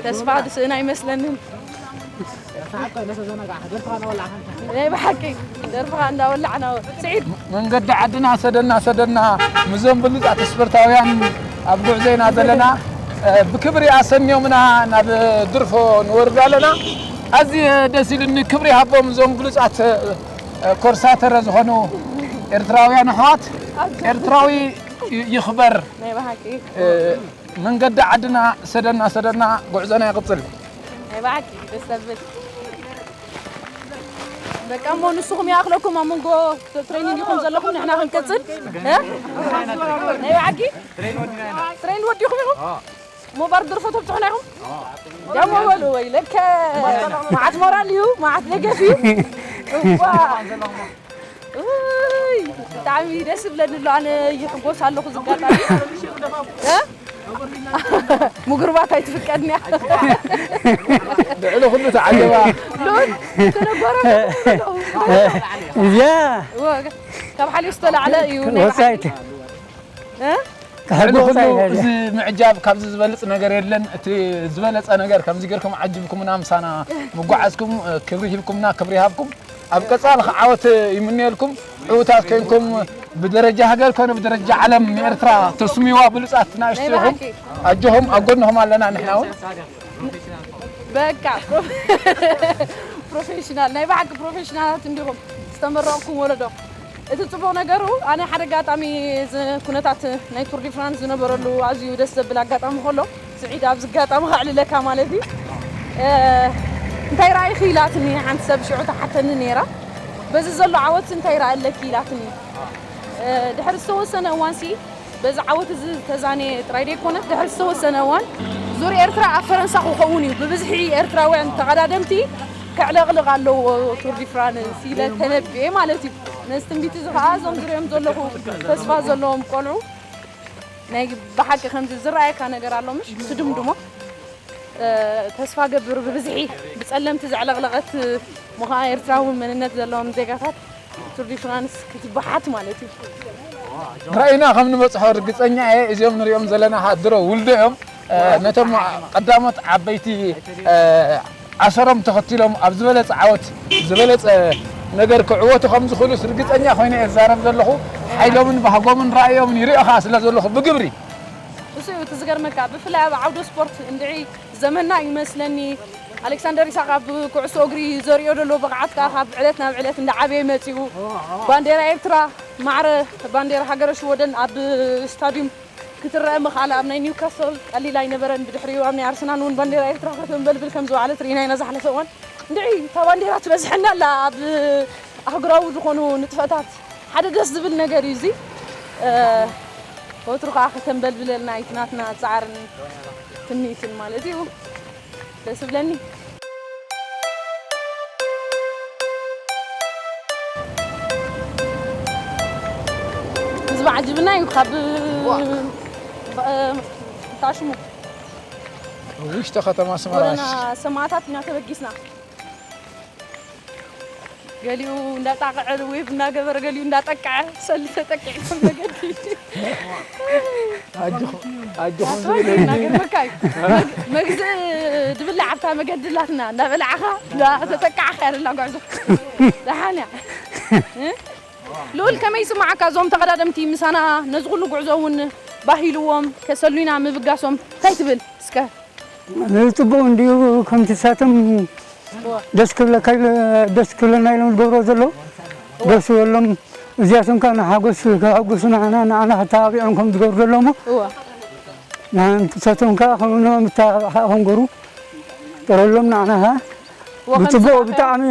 ተስፋ ዝስእን ኣይመስለንን። ናይ ብሓቂ ደርፍኻ እንዳወላዕና። ስዒድ። መንገዲ ዓድና ሰደና ሰደና፣ ምስዞም ብሉጻት ስፖርታውያን ኣብ ጉዕዞ ኢና ዘለና። እ፣ ብክብሪ ኣሰንዮምና ናብ ድርፎ ንወርድ ኣለና። ኣዝዩ ደስ ኢሉኒ። ክብሪ ሃቦም እዞም ብሉጻት፣ እ፣ ኮርሳተረ ዝኾኑ ኤርትራውያን ኣሕዋት። ኤርትራዊ ይ-፣ ይኽበር። ናይ ብሓቂ። እ፣ መንገዲ ዓድና ሰደና ሰደና፣ ጉዕዞና ይቕጽል። ናይ ብሓቂ ደስ ዘብል። በቃ እሞ ንስኹም ይኣኽለኩም ኣብ መንጎ ትሬኒንግ ኢኹም ዘለኹም፣ ንሕና ክንቅጽል። እ? ናይ ብሓቂ? ትሬን ወዲኹም ኢኹም? እሞ ባር ድርፎ ተብጽሑና ኢኹም? ደሞ በሉ ወይለከ። መዓት ሞራል እዩ፣ መዓት ደገፍ እዩ። እዋ። ውይ፣ ብጣዕሚ ደስ ይብለኒ ኣሎ። ኣነ ይሕጎስ ኣለኹ ዝጋጣሚ። እ? ምጉርባት ኣይትፍቀድን እያ። ልዕሊ ኩሉ ተዓጀባ። ሎን ተነጎረ። እዚኣ እወ፣ ካብ ሓሊፍ ዝተላዕለ እዩ ናይ ወሳይት። እ? ልዕሊ ኩሉ እዚ ምዕጃብ ካብዚ ዝበልጽ ነገር የለን። እቲ ዝበለጸ ነገር ከምዚ ጌርኩም ዓጅብኩምና ምሳና ምጓዓዝኩም፣ ክብሪ ሂብኩምና፣ ክብሪ ይሃብኩም። ኣብ ቀጻሊ ክዓወት ይምነየልኩም። ዕዉታት ኮይንኩም ብደረጃ ሃገር ኮነ ብደረጃ ዓለም ንኤርትራ ተስምይዋ ብሉጻት ንኣሽቱ ናይ ኢኹም። ብሓቂ። ኣጆኹም፣ ኣብ ጎንኹም ኣለና ንሕና እውን። በቃ ፕሮፌሽናል፣ ናይ ብሓቂ ፕሮፌሽናላት እንዲኹም ዝተመረቕኩም ወለዶ። እቲ ጽቡቕ ነገሩ፣ ኣነ ሓደ ኣጋጣሚ እዚ ኩነታት ናይ ቱር ዲ ፍራንስ ዝነበረሉ ኣዝዩ ደስ ዘብል ኣጋጣሚ ከሎ፣ ስዒድ ኣብዚ ኣጋጣሚ ከዕልለካ ማለት እዩ። እንታይ ራኢኺ ኢላትኒ ሓንቲ ሰብ ሽዑ ትሓተኒ ነይራ። በዚ ዘሎ ዓወት እንታይ ራእለኪ ኢላትኒ። ድሕሪ ዝተወሰነ እዋንሲ በዚ ዓወት እዚ ዝተዛነየ ጥራይ ደይኮነ፣ ድሕሪ ዝተወሰነ እዋን ዙር ኤርትራ ኣብ ፈረንሳ ክኸውን እዩ፣ ብብዝሒ ኤርትራውያን ተቐዳደምቲ ከዕለቕልቕ ኣለዎ ቱር ዲ ፍራንስ ኢለ ተነብየ ማለት እዩ። ነዚ ትንቢት እዚ ከዓ እዞም ዝሪኦም ዘለኹ ተስፋ ዘለዎም ቆልዑ ናይ ብሓቂ ከምዚ ዝረኣየካ ነገር ኣሎ ምሽ ትድምድሞ ተስፋ ገብር ብብዝሒ ብፀለምቲ ዘዕለቕለቐት ምዃ ኤርትራዊ መንነት ዘለዎም ዜጋታት ቱር ዲ ፍራንስ ክትበሓት ማለት እዩ። ራእይና ከም ንበፅሖ ርግፀኛ እየ። እዚኦም ንሪኦም ዘለና ከዓ ድሮ ውልዶ እዮም። ነቶም ቀዳሞት ዓበይቲ ኣሰሮም ተኸቲሎም ኣብ ዝበለፀ ዓወት ዝበለፀ ነገር ክዕወቱ ከም ዝኽእሉስ ርግፀኛ ኮይነ እየ ዝዛረብ ዘለኹ። ሓይሎምን ባህጎምን ራእዮምን ይሪኦ ከዓ ስለ ዘለኹ ብግብሪ እሱ እዩ እቲ ዝገርመካ። ብፍላይ ኣብ ዓውደ ስፖርት እንድዒ ዘመንና እዩ መስለኒ። ኣሌክሳንደር ኢሳቅ ኣብ ኩዕሶ እግሪ ዘሪኦ ዘሎ ብቕዓት ከዓ ካብ ዕለት ናብ ዕለት እንዳዓበየ መፂኡ። ባንዴራ ኤርትራ ማዕረ ባንዴራ ሃገረ ሽወደን ኣብ ስታዲዩም ክትረአ ምኽኣላ ኣብ ናይ ኒውካስል ቀሊል ኣይነበረን። ብድሕሪኡ ኣብ ናይ ኣርሰናል እውን ባንዴራ ኤርትራ ከተንበልብል ከም ዝወዓለት ርኢና ኢና ዝሓለፈ እዋን። እንድዒ እታ ባንዴራ ትበዝሐና ኣላ ኣብ ኣህጉራዊ ዝኾኑ ንጥፈታት ሓደ ደስ ዝብል ነገር እዩ እዚ። ወትሩ ከዓ ከተንበልብለልና እዩ እቲ ናትና ፃዕርን ትምኒትን ማለት እዩ። ደስ ይብለኒ። ህዝቢ ዓጅብና እዩ ካብ እንታይ ሽሙ ውሽጢ ከተማ ኣስመራ ጎደና ሰማዕታት ኢና ተበጊስና። ገሊኡ እንዳጣቕዐ ዌብ እናገበረ ገሊኡ እንዳጠቅዐ ሰሊ ተጠቂዕኩም መገዲ ኣጆኹም ዝብል ኣጆኹም እናገርመካ እዩ። መግ- መግዝእ ድብላዕ ኣብታ መገዲ ኣላትና እንዳበላዕኻ እንዳተጠቃዕኻ ያደላ ጉዕዞ ደሓን እያ። እ? ልኡል ከመይ ይስማዓካ እዞም ተቐዳደምቲ ምሳና ነዚ ኩሉ ጉዕዞ እውን ባህ ኢልዎም ከሰሉና ምብጋሶም እንታይ ትብል እስከ? ጽቡቕ እንድዩ ከምቲ ሳቶም ደስ ክብለካ ኢለ- ደስ ክብለና ኢሎም ዝገብሮ ዘለዉ ደስ ይበሎም። እዚኣቶም ከኣ ንሓጎስ ከሐጉሱ ንዓና ንዓና ክተባቢዖም ከም ዝገብሩ ዘለዉ እሞ እወ ንሳቶም ከኣ ከምኡ ንኦም ምተባባዕ ከኣ ከም ገሩ ጥረሎም ንዓና ከኣ እወ፣ ከም ብጽቡቕ ዝረኣኻዮ ብጣዕሚ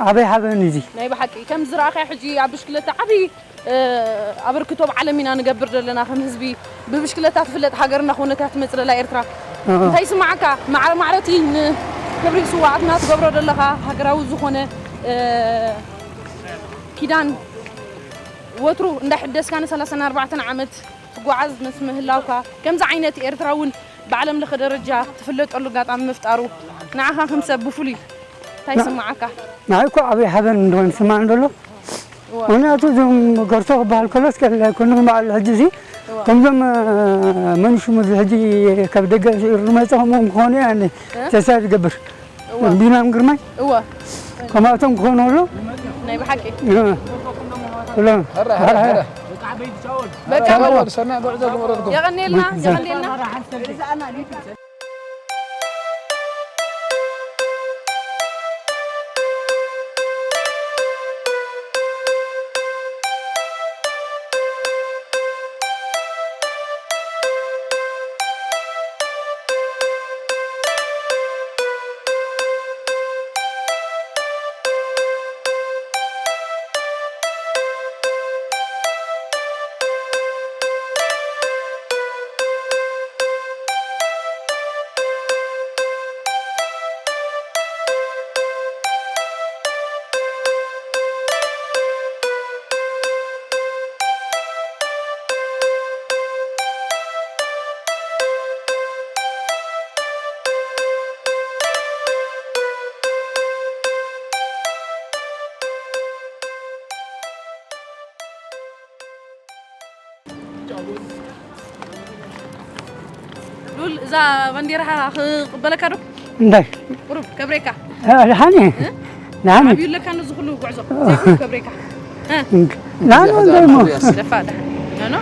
ዓበይ ሓበን እዩ እዚ። ናይ ብሓቂ ከም ዝረኣኻዮ ሕጂ ኣብ ብሽክለታ ዓብዪ ኣበርክቶ ኣብ ዓለም ኢና ንገብር ዘለና ከም ህዝቢ። ብብሽክለታ ትፍለጥ ሃገር እናኾነት እያ ትመፅእ ዘላ ኤርትራ። እንታይ ይስማዓካ? ማዕረ ማዕረ እቲ ንክብሪ ስዋኣትና ትገብሮ ዘለኻ ሃገራዊ ዝኾነ ኪዳን ወትሩ እንዳሕደስካ ን ሰላሳን ኣርባዕተን ዓመት ትጓዓዝ ምስ ምህላውካ ከምዚ ዓይነት ኤርትራ እውን ብዓለም ለኸ ደረጃ ትፍለጠሉ ኣጋጣሚ ምፍጣሩ ንዓኻ ከም ሰብ ብፍሉይ እንታይ ይስማዓካ? ንዓይ እኮ ዓብይ ሓበን እንደሆነ ዝስማዕ እንደሎ ምክንያቱ እዞም ገርቶ ክበሃል ከሎስ ቀሊል ኣይኮኑን በዓል ሕጂ እዚ ከምዞም መን ሽሙ እዚ ሕጂ ካብ ደገ ስዒሩ ዝመፀ ከምኦም ክኾኑ እየ ኣነ ተስፋ ዝገብር ቢናም ግርማይ እወ ከማቶም ክኾኑ ኣሎ ናይ ብሓቂ ኩሎም በቃ ሰናይ ጉዕዞ ግበረልኩም የቐንየልና የቐንየልና ሉል እዛ ባንዴራ ክቕበለካ ዶ እንታይ ቁሩብ ከብሬካ ድሓኒ ንዓኒ? ዓብዩ ኣለካ ነዚ ኩሉ ጉዕዞ ዘይኩን ከብሬካ። እ? ንዓኒ እንታይ እሞ? ደፋ ደሓን። ኖ፣ ኖ።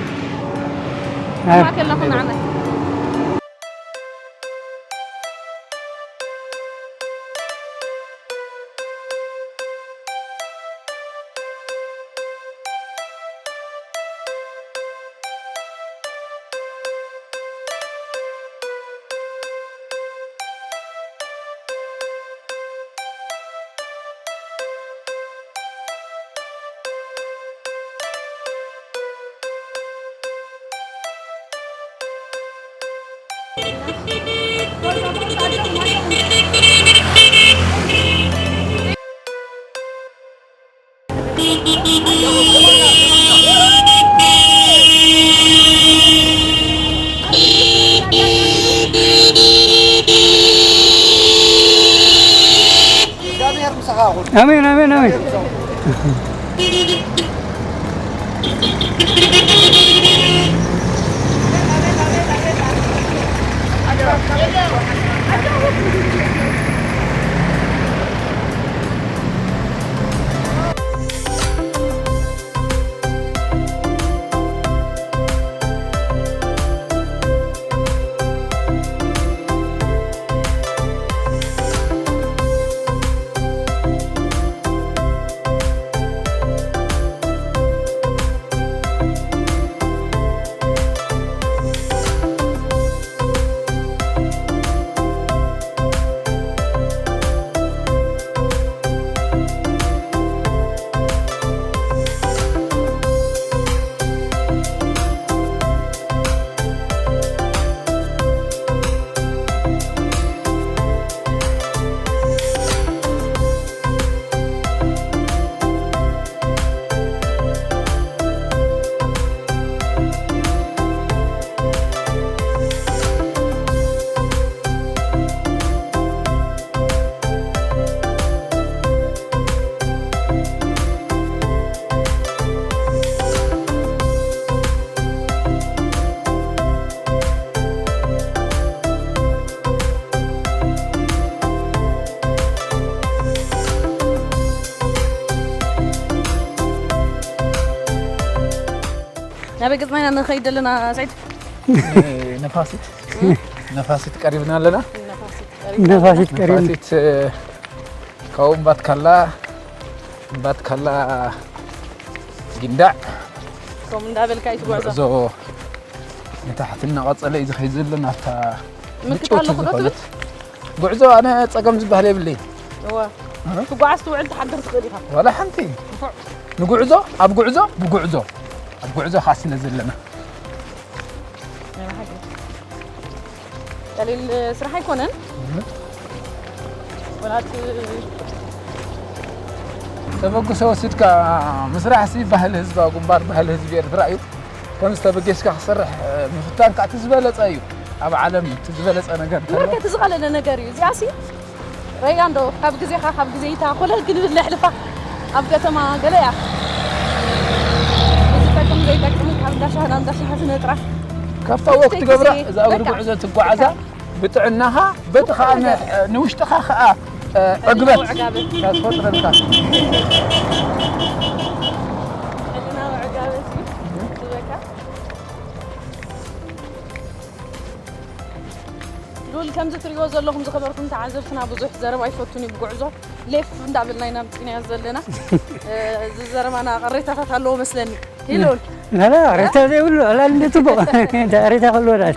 እ። ማእከልና ኩን ዓመት። እግዚኣብሔር ምሳኻ ይኹን። ኣሜን፣ ኣሜን፣ ኣሜን። ናበይ ገጽና ኢና ንኸይድ ዘለና፣ ሰዒድ? ነፋሲት። ነፋሲት ቀሪብና ኣለና። ነፋሲት ቀሪብና ነፋሲት ኣለና። ቀሪብና። ነፋሲት፣ ካብኡ እምባትካላ፣ እምባትካላ ጊንዳዕ። ከምኡ እንዳበልካ እዩ ትጓዓዞ። ጉዕዞ ንታሕቲ እናቐጸለ እዩ ዝኸይድ ዘሎ፣ ናብታ ምልክት ምጭውቲ ኣለኹ ዶ ዝኾነት ትብል? ጉዕዞ ኣነ ጸገም ዝበሃል የብለይን። እወ። እ? ትጓዓዝ ትውዕል ትሓድር ትኽእል ኢኻ። ዋላ ሓንቲ። ንፉዕ። ንጉዕዞ፣ ኣብ ጉዕዞ፣ ብጉዕዞ። ኣብ ጉዕዞ ኸዓ ስለ ዘለና። ናይ ብሓቂ። ቀሊል ስራሕ ኣይኮነን። እህ። ወላ እቲ ተበግሶ ወሲድካ ምስራሕሲ ባህሊ ህዝባ፣ ግንባር ባህሊ ህዝቢ ኤርትራ እዩ። ከምዚ ተበጊስካ ክሰርሕ፣ እ፣ ምፍታን ከዓ እቲ ዝበለጸ እዩ። ኣብ ዓለም እቲ ዝበለጸ ነገር እንተሎ። እወ፣ እቲ ዝቐለለ ነገር እዩ። እዚኣሲ ረያ እንዶ ካብ ግዜኻ፣ ካብ ግዜይታ ኮለል ክንብል ነሕልፋ። ኣብ ከተማ ገለ እያ። ዝጠቅም ዘይጠቅም ካብ እንዳ ሻሂ ናብ እንዳ ሻሂ ዝነጥራ። ካብታ ወክ ትገብራ፣ ግዜ እዛ እግሪ በቃ። ጉዕዞ ትጓዓዛ፣ በቃ። ብጥዕናኻ፣ በቲ ኸኣ ን-፣ ንውሽጥኻ ኸኣ፣ እ፣ ዕግበት ዕጋበት። እያ ትፈጥረልካ። ሕልናዊ ዕጋበት እዩ ዝህበካ። ሉል፣ ከምዚ ትሪእዎ ዘለኹም ዝኸበርኩም ተዓዘብትና፣ ብዙሕ ዘረባ ኣይፈቱን እዩ ብጉዕዞ። ሌፍ እንዳበልና ኢና ኣምፂእናዮ ዘለና። እ፣ እዚ ዘረባና ቅሬታታት ኣለዎ መስለኒ። ይሉል። ላላ፣ ቅሬታ ዘይብሉ፣ ኣላል እንደ ጽቡቕ። ቅሬታ ከሎ ዳል።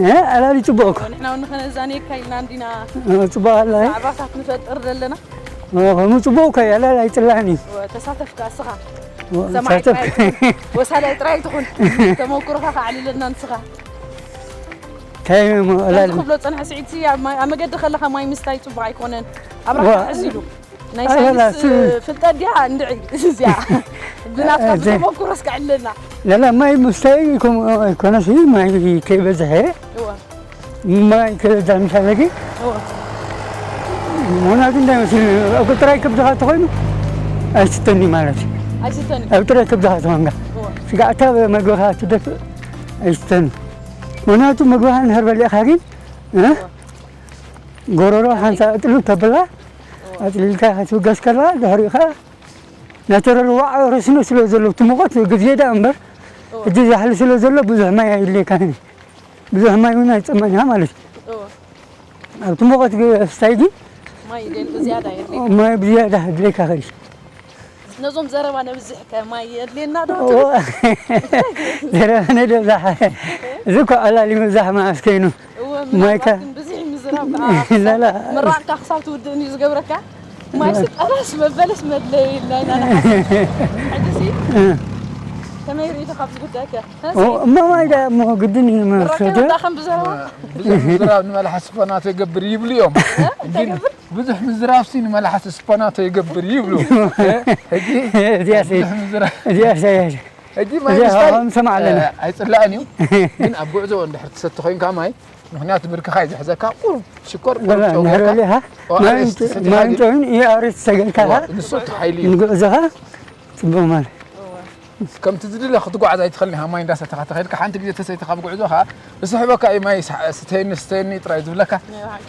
እ፣ ኣላል ጽቡቕ እኮ። ንሕና እውን ንኸነዛንየካ ኢልና እንዲና እ፣ ጽቡቕ ኣላ። ዛዕባታት ንፈጥር ዘለና። እ፣ ከምኡ ጽቡቕ እኮ እዩ፣ ኣላል ኣይጽላእን እዩ። ወ-፣ ተሳተፍ ከኣ እስኻ። ወ-፣ ሰማዒ ተሳተፍ። ጥራይ ኣይትኹን። ወሳዳይ ጥራይ ኣይትኹን። ተመኩሮኻ ከዕልለና ንስኻ። እንታይ እሞ፣ ከምዚ ኣላል። ክብሎ ጸንሐ ስዒድሲ፣ ኣብ ማይ፣ ኣብ መገዲ ከለኻ ማይ ምስታይ ጽቡቕ ኣይኮነን። ኣብ ራኻ ወ-፣ ሕዝ ኢሉ። ናይ ኣላ፣ ሳይንስ ስ-፣ ፍልጠት ድያ እንድዒ እዚኣ? ብናትካ እ፣ ዘ-፣ ብተመኩሮ እስከ ዕለና። ላላ፣ ማይ ምስታይ ከምኡ ኣይኮነስ፣ ማይ ከይበዝሐ፣ እወ። ማይ ከዛ ምሻለኪ፣ እወ። ምኽንያቱ እንታይ መሲሉ፣ ኣብ ጥራይ ከብድኻ ተኾይኑ ኣይስተኒ ማለት እዩ። ኣይስተኒ። ኣብ ጥራይ ከብድኻ ተኾንካ። እወ። ስጋዕታ መግብኻ ትደፍእ ኣይስተኒ። ምኽንያቱ መግብኻ እንድሕር በሊዕኻ ግን፣ እ? እወ። ጎረሮ ሓንሳ ጥልብ ተብላ፣ እወ። ኣፅሊልካ ክትብገስ ከለኻ ድሕሪኡ ከዓ ናተረር ዋዕ ረስኖ ስለ ዘሎ እቲ ሙቐት ግዜ ዳ እምበር እዎ። ሕጂ ዛሕሊ ስለ ዘሎ ብዙሕ ማይ ኣይድልየካን እዩ። ብዙሕ ማይ እውን ኣይፀማን ኢኻ ማለት እዩ። እዎ። ኣብቲ ሙቐት ግ- ስታይ ግን ማይ ግን ብዝያዳ የድልየካ። ማይ ብዝያዳ ድልየካ ኸዲ ነዞም ዘረባ ነብዝሕ ከ ማይ የድልየና ዶ? እዎ። ዘረባ ነደብዛሕ እዚ እኮ ዕላሊ ምብዛሕ መዓስ ከይኑ እወ፣ ማይካ ምናልባት ግን ብዝሕ ምዝራብ ከዓ ላላ ምራቕካ ክሳብ ትውድእን እዩ ዝገብረካ። ማይ ስጠራስ መበለስ መድለይ ኢልና ኢና ንሓስብ። ሕጂሲ ከመይ ርኢቶ ካብዚ ጉዳይ ከ? እሞ ማይ ዳ እሞ ግድን እዩ መሰደ። ከም ብዘረባ ብዙሕ ምዝራብ ንመላሓ ስፖናቶ ይገብር ይብሉ እዮም። ግን ብዙሕ ምዝራብ ሲ ንመላሓ ስፖናቶ ይገብር ይብሉ። ሕጂ እዚኣ ሲ- ብዙሕ ምዝራብ እዚኣ ሲ- ሕጂ ማይ እዚኣ ምስታይ ከም ሰማዕ ኣለና። ኣይፅላእን እዩ። ግን ኣብ ጉዕዞ እንድሕር ትሰቲ ኮይንካ ማይ ምክንያቱ ብርክኻ እዩ ዝሕዘካ። ቁሩብ ሽኮር ቁሩብ ጨው ጌርካ። እንድሕር በሊኻ ኦ፣ ማይ ኣርእስቲ እንጭ- ሰቲኻ ማይ ግን እንጨውን እዩ ኣርእስቲ ሰገድካ ዋ፣ ንሱ እቲ ሓይሊ እዩ። ንጉዕዞኻ ፅቡቕ ማለት ከምቲ ዝድለ ክትጓዓዝ ኣይትኽእልን ኢኻ። ማይ እንዳሰተኻ ተኸይድካ ሓንቲ ግዜ ተሰይትካ ኣብ ጉዕዞኻ ዝስሕበካ እዩ። ማይ ሳ- ስተየኒ ስተየኒ ጥራይ ዝብለካ።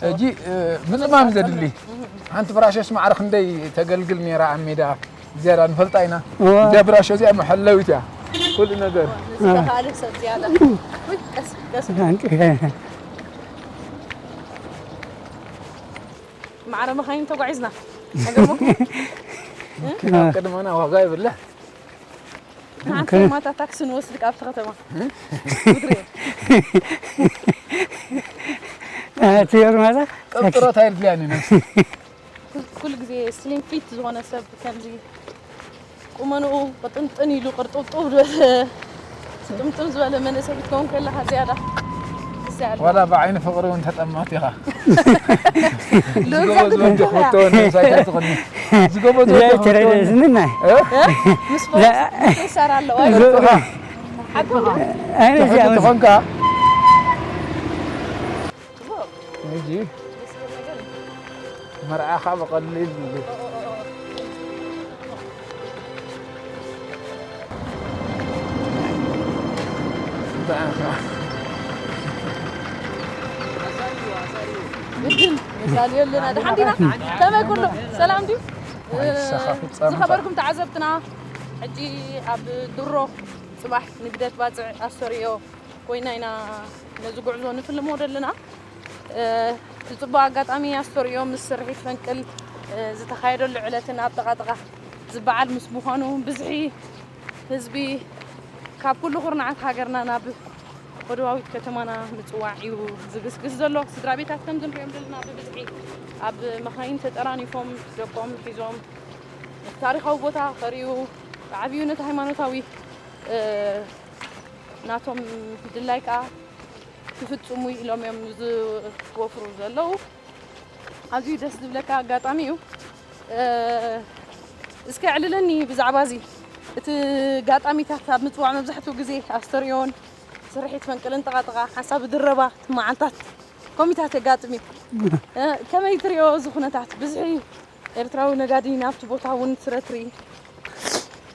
ሕጂ እ፣ ምፅማም ዘድሊ ሓንቲ ብራሾስ ማዕረ ክንደይ ተገልግል ነይራ ኣብ ሜዳ። ዝያዳ ንፈልጣ ኢና። እዋ። እዚኣ ብራሾ እዚኣ መሐለዊት እያ። ኩሉ ነገር። ንዝተኻእለ ሰብ ዝያዳ። ውይ፣ ቀስ፣ ቀስ። ሓንቲ ማዕረ መኻይን ተጓዒዝና። ኣገርመኩም። ኣብ ቅድመና ዋጋ ይብለ። ንሓንቲ ማታ ታክሲ ንወስድ ካብ ከተማ። ምድሪ። ኣቲ ዮርማዛ ጥርጥሮት ኣይድልያን እዩ ነብሲ። ኩሉ ግዜ ስሊም ፊት ዝኾነ ሰብ ከምዚ ቁመንኡ ቅጥንጥን ኢሉ ቅርጥብጥብ ዝበለ ስጥምጥም ዝበለ መንእሰይ ክትከውን ከለኻ ዝያዳ ደስ ያለ። ዋላ ብዓይኒ ፍቕሪ እውን ተጠማት ኢኻ። ሎዛ ዝጎበዝ ክትብል ወዲ እያ። ክወቶ ነብሳይ ከትቕኒ። ዝጎበዝ ወዲ እዚኣ ክወቶ ይተረደ ወዲ። ስምናይ። እ? እ? ምስ ፎርስ ይሰራ ኣለዋ። ዝ- ሓቂ እኮ። ኣነ ትሕቲ እዚኣ ምስ- ትኾንካ ሕጂ መርዓኻ ብቐሊል ብኣኻ ግድን ነሳልዮ ኣለና። ደሓን ዲና? ከመይ ኩሉ? ሰላም ድዩ? ኣይሳኻ ፍጻመ ዝኸበርኩም ተዓዘብትና፣ ሕጂ ኣብ ድሮ ጽባሕ ንግደት ባጽዕ ኣስተርእዮ ኮይና ኢና ነዚ ጉዕዞ ንፍልሞ ዘለና። እ፣ እቲ ጽቡቕ ኣጋጣሚ ኣስተርእዮ ምስ ስርሒት ፈንቅል፣ እ፣ ዝተኻየደሉ ዕለትን ኣጠቓጥቓ ዝበዓል ምስ ምዃኑ፣ ብዝሒ ህዝቢ ካብ ኩሉ ኩርናዓት ሃገርና ናብ ወደባዊት ከተማና ምጽዋዕ እዩ ዝግስግስ ዘሎ። ስድራ ቤታት ከምዚ ንሪኦም ዘለና ብብዝሒ ኣብ መኻይን ተጠራኒፎም ደቆም ሒዞም ታሪኻዊ ቦታ ከርእዩ፣ ዓብዩ ነቲ ሃይማኖታዊ፣ እ፣ ናቶም ድላይ ከኣ ክፍጽሙ ኢሎም እዮም ዝወፍሩ ዘለዉ። ኣዝዩ ደስ ዝብለካ ኣጋጣሚ እዩ። እ፣ እስከ ኣዕልለኒ ብዛዕባ እዚ። እቲ ኣጋጣሚታት ኣብ ምጽዋዕ መብዛሕትኡ ግዜ ኣስተርእዮን ስርሒት ፈንቅልን ጠቓጥቓ ሓንሳብ ዝድረባ መዓልታት ኮሚታት የጋጥም እዩ። እ፣ ከመይ ትሪኦ እዚ ኩነታት? ብዝሒ ኤርትራዊ ነጋዲ ናብቲ ቦታ እውን ስረ ትርኢ።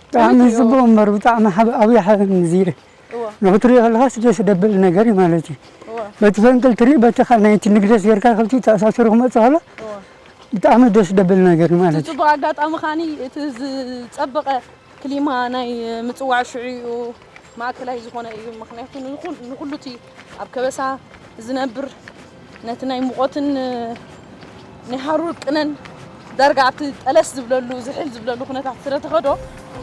ብጣዕሚ ከመይ ትሪኦ? ጽቡቕ እምበር ብጣዕሚ ሓበ- ኣብይ ሓበን ዝይረ እወ፣ ንክትሪኦ ከለኻስ ደስ ደብል ነገር እዩ ማለት እዩ። እወ፣ በቲ ፈንቅል ትርኢ በቲ ካ- ናይቲ ንግደት ጌርካ ከብቲ ተኣሳሰሩ ክመጽእ ከሎ እወ። ብጣዕሚ ደስ ደብል ነገር እዩ ማለት እቲ እዩ። ጽቡቕ ኣጋጣሚ ኻኒ እቲ ዝጸበቐ ክሊማ ናይ ምጽዋዕ ሽዑ እዩ ማእከላይ ዝኾነ እዩ። ምኽንያቱ ንኹ- ንኹሉ እቲ ኣብ ከበሳ ዝነብር ነቲ ናይ ሙቐትን ናይ ሃሩር ቅነን ዳርጋ ኣብቲ ጠለስ ዝብለሉ ዝሕል ዝብለሉ ኩነታት ስለ ተኸዶ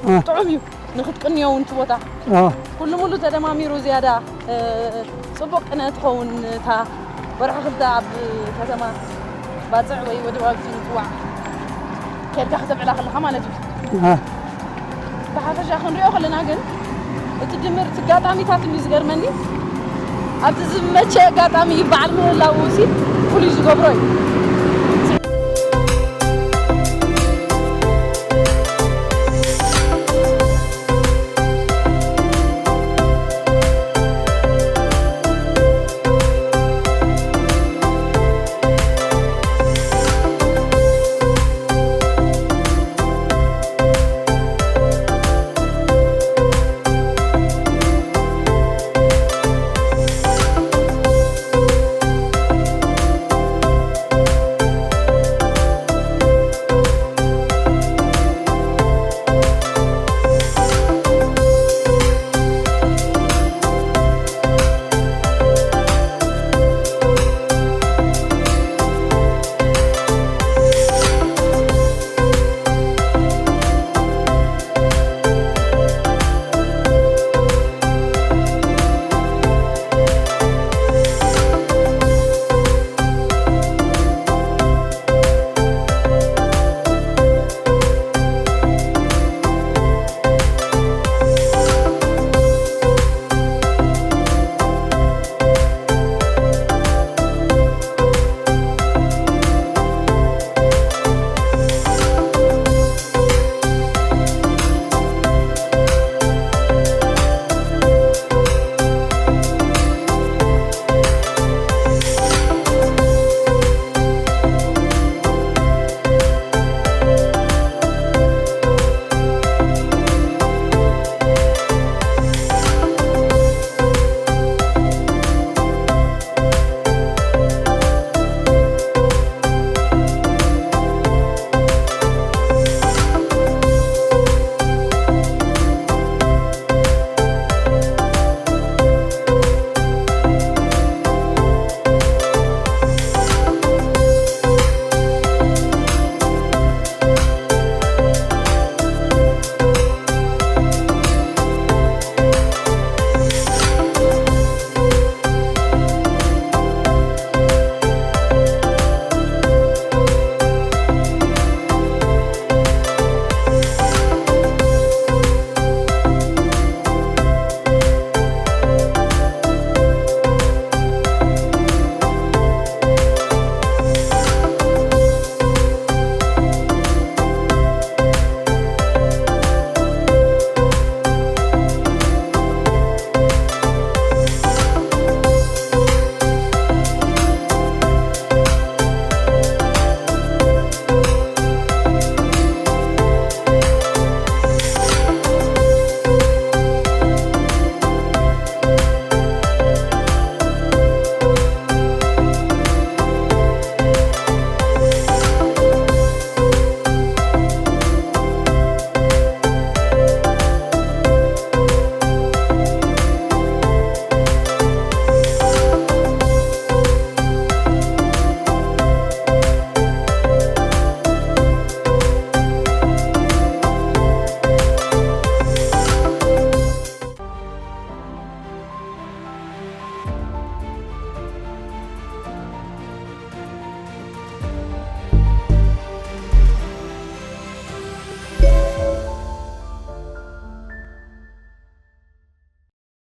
እ። ጥዑም እዩ ንክትቅንዮ እውን እቲ ቦታ። እ። ኩሉ ሙሉ ተደማሚሩ ዝያዳ፣ እ፣ ጽቡቕ ቅነ ትኸውን እታ ወርሒ ክልተ ኣብ ከተማ ባጽዕ ወይ ወደብ ኣብቲ ምጽዋዕ ኬድካ ከተብዕላ ከለኻ ማለት እዩ። እ። ብሓፈሻ ክንሪኦ ከለና ግን እቲ ድምር እቲ ኣጋጣሚታት እዩ ዝገርመኒ። ኣብቲ ዝመቸ ኣጋጣሚ በዓል ምህላው ሲ ፍሉይ ዝገብሮ እዩ።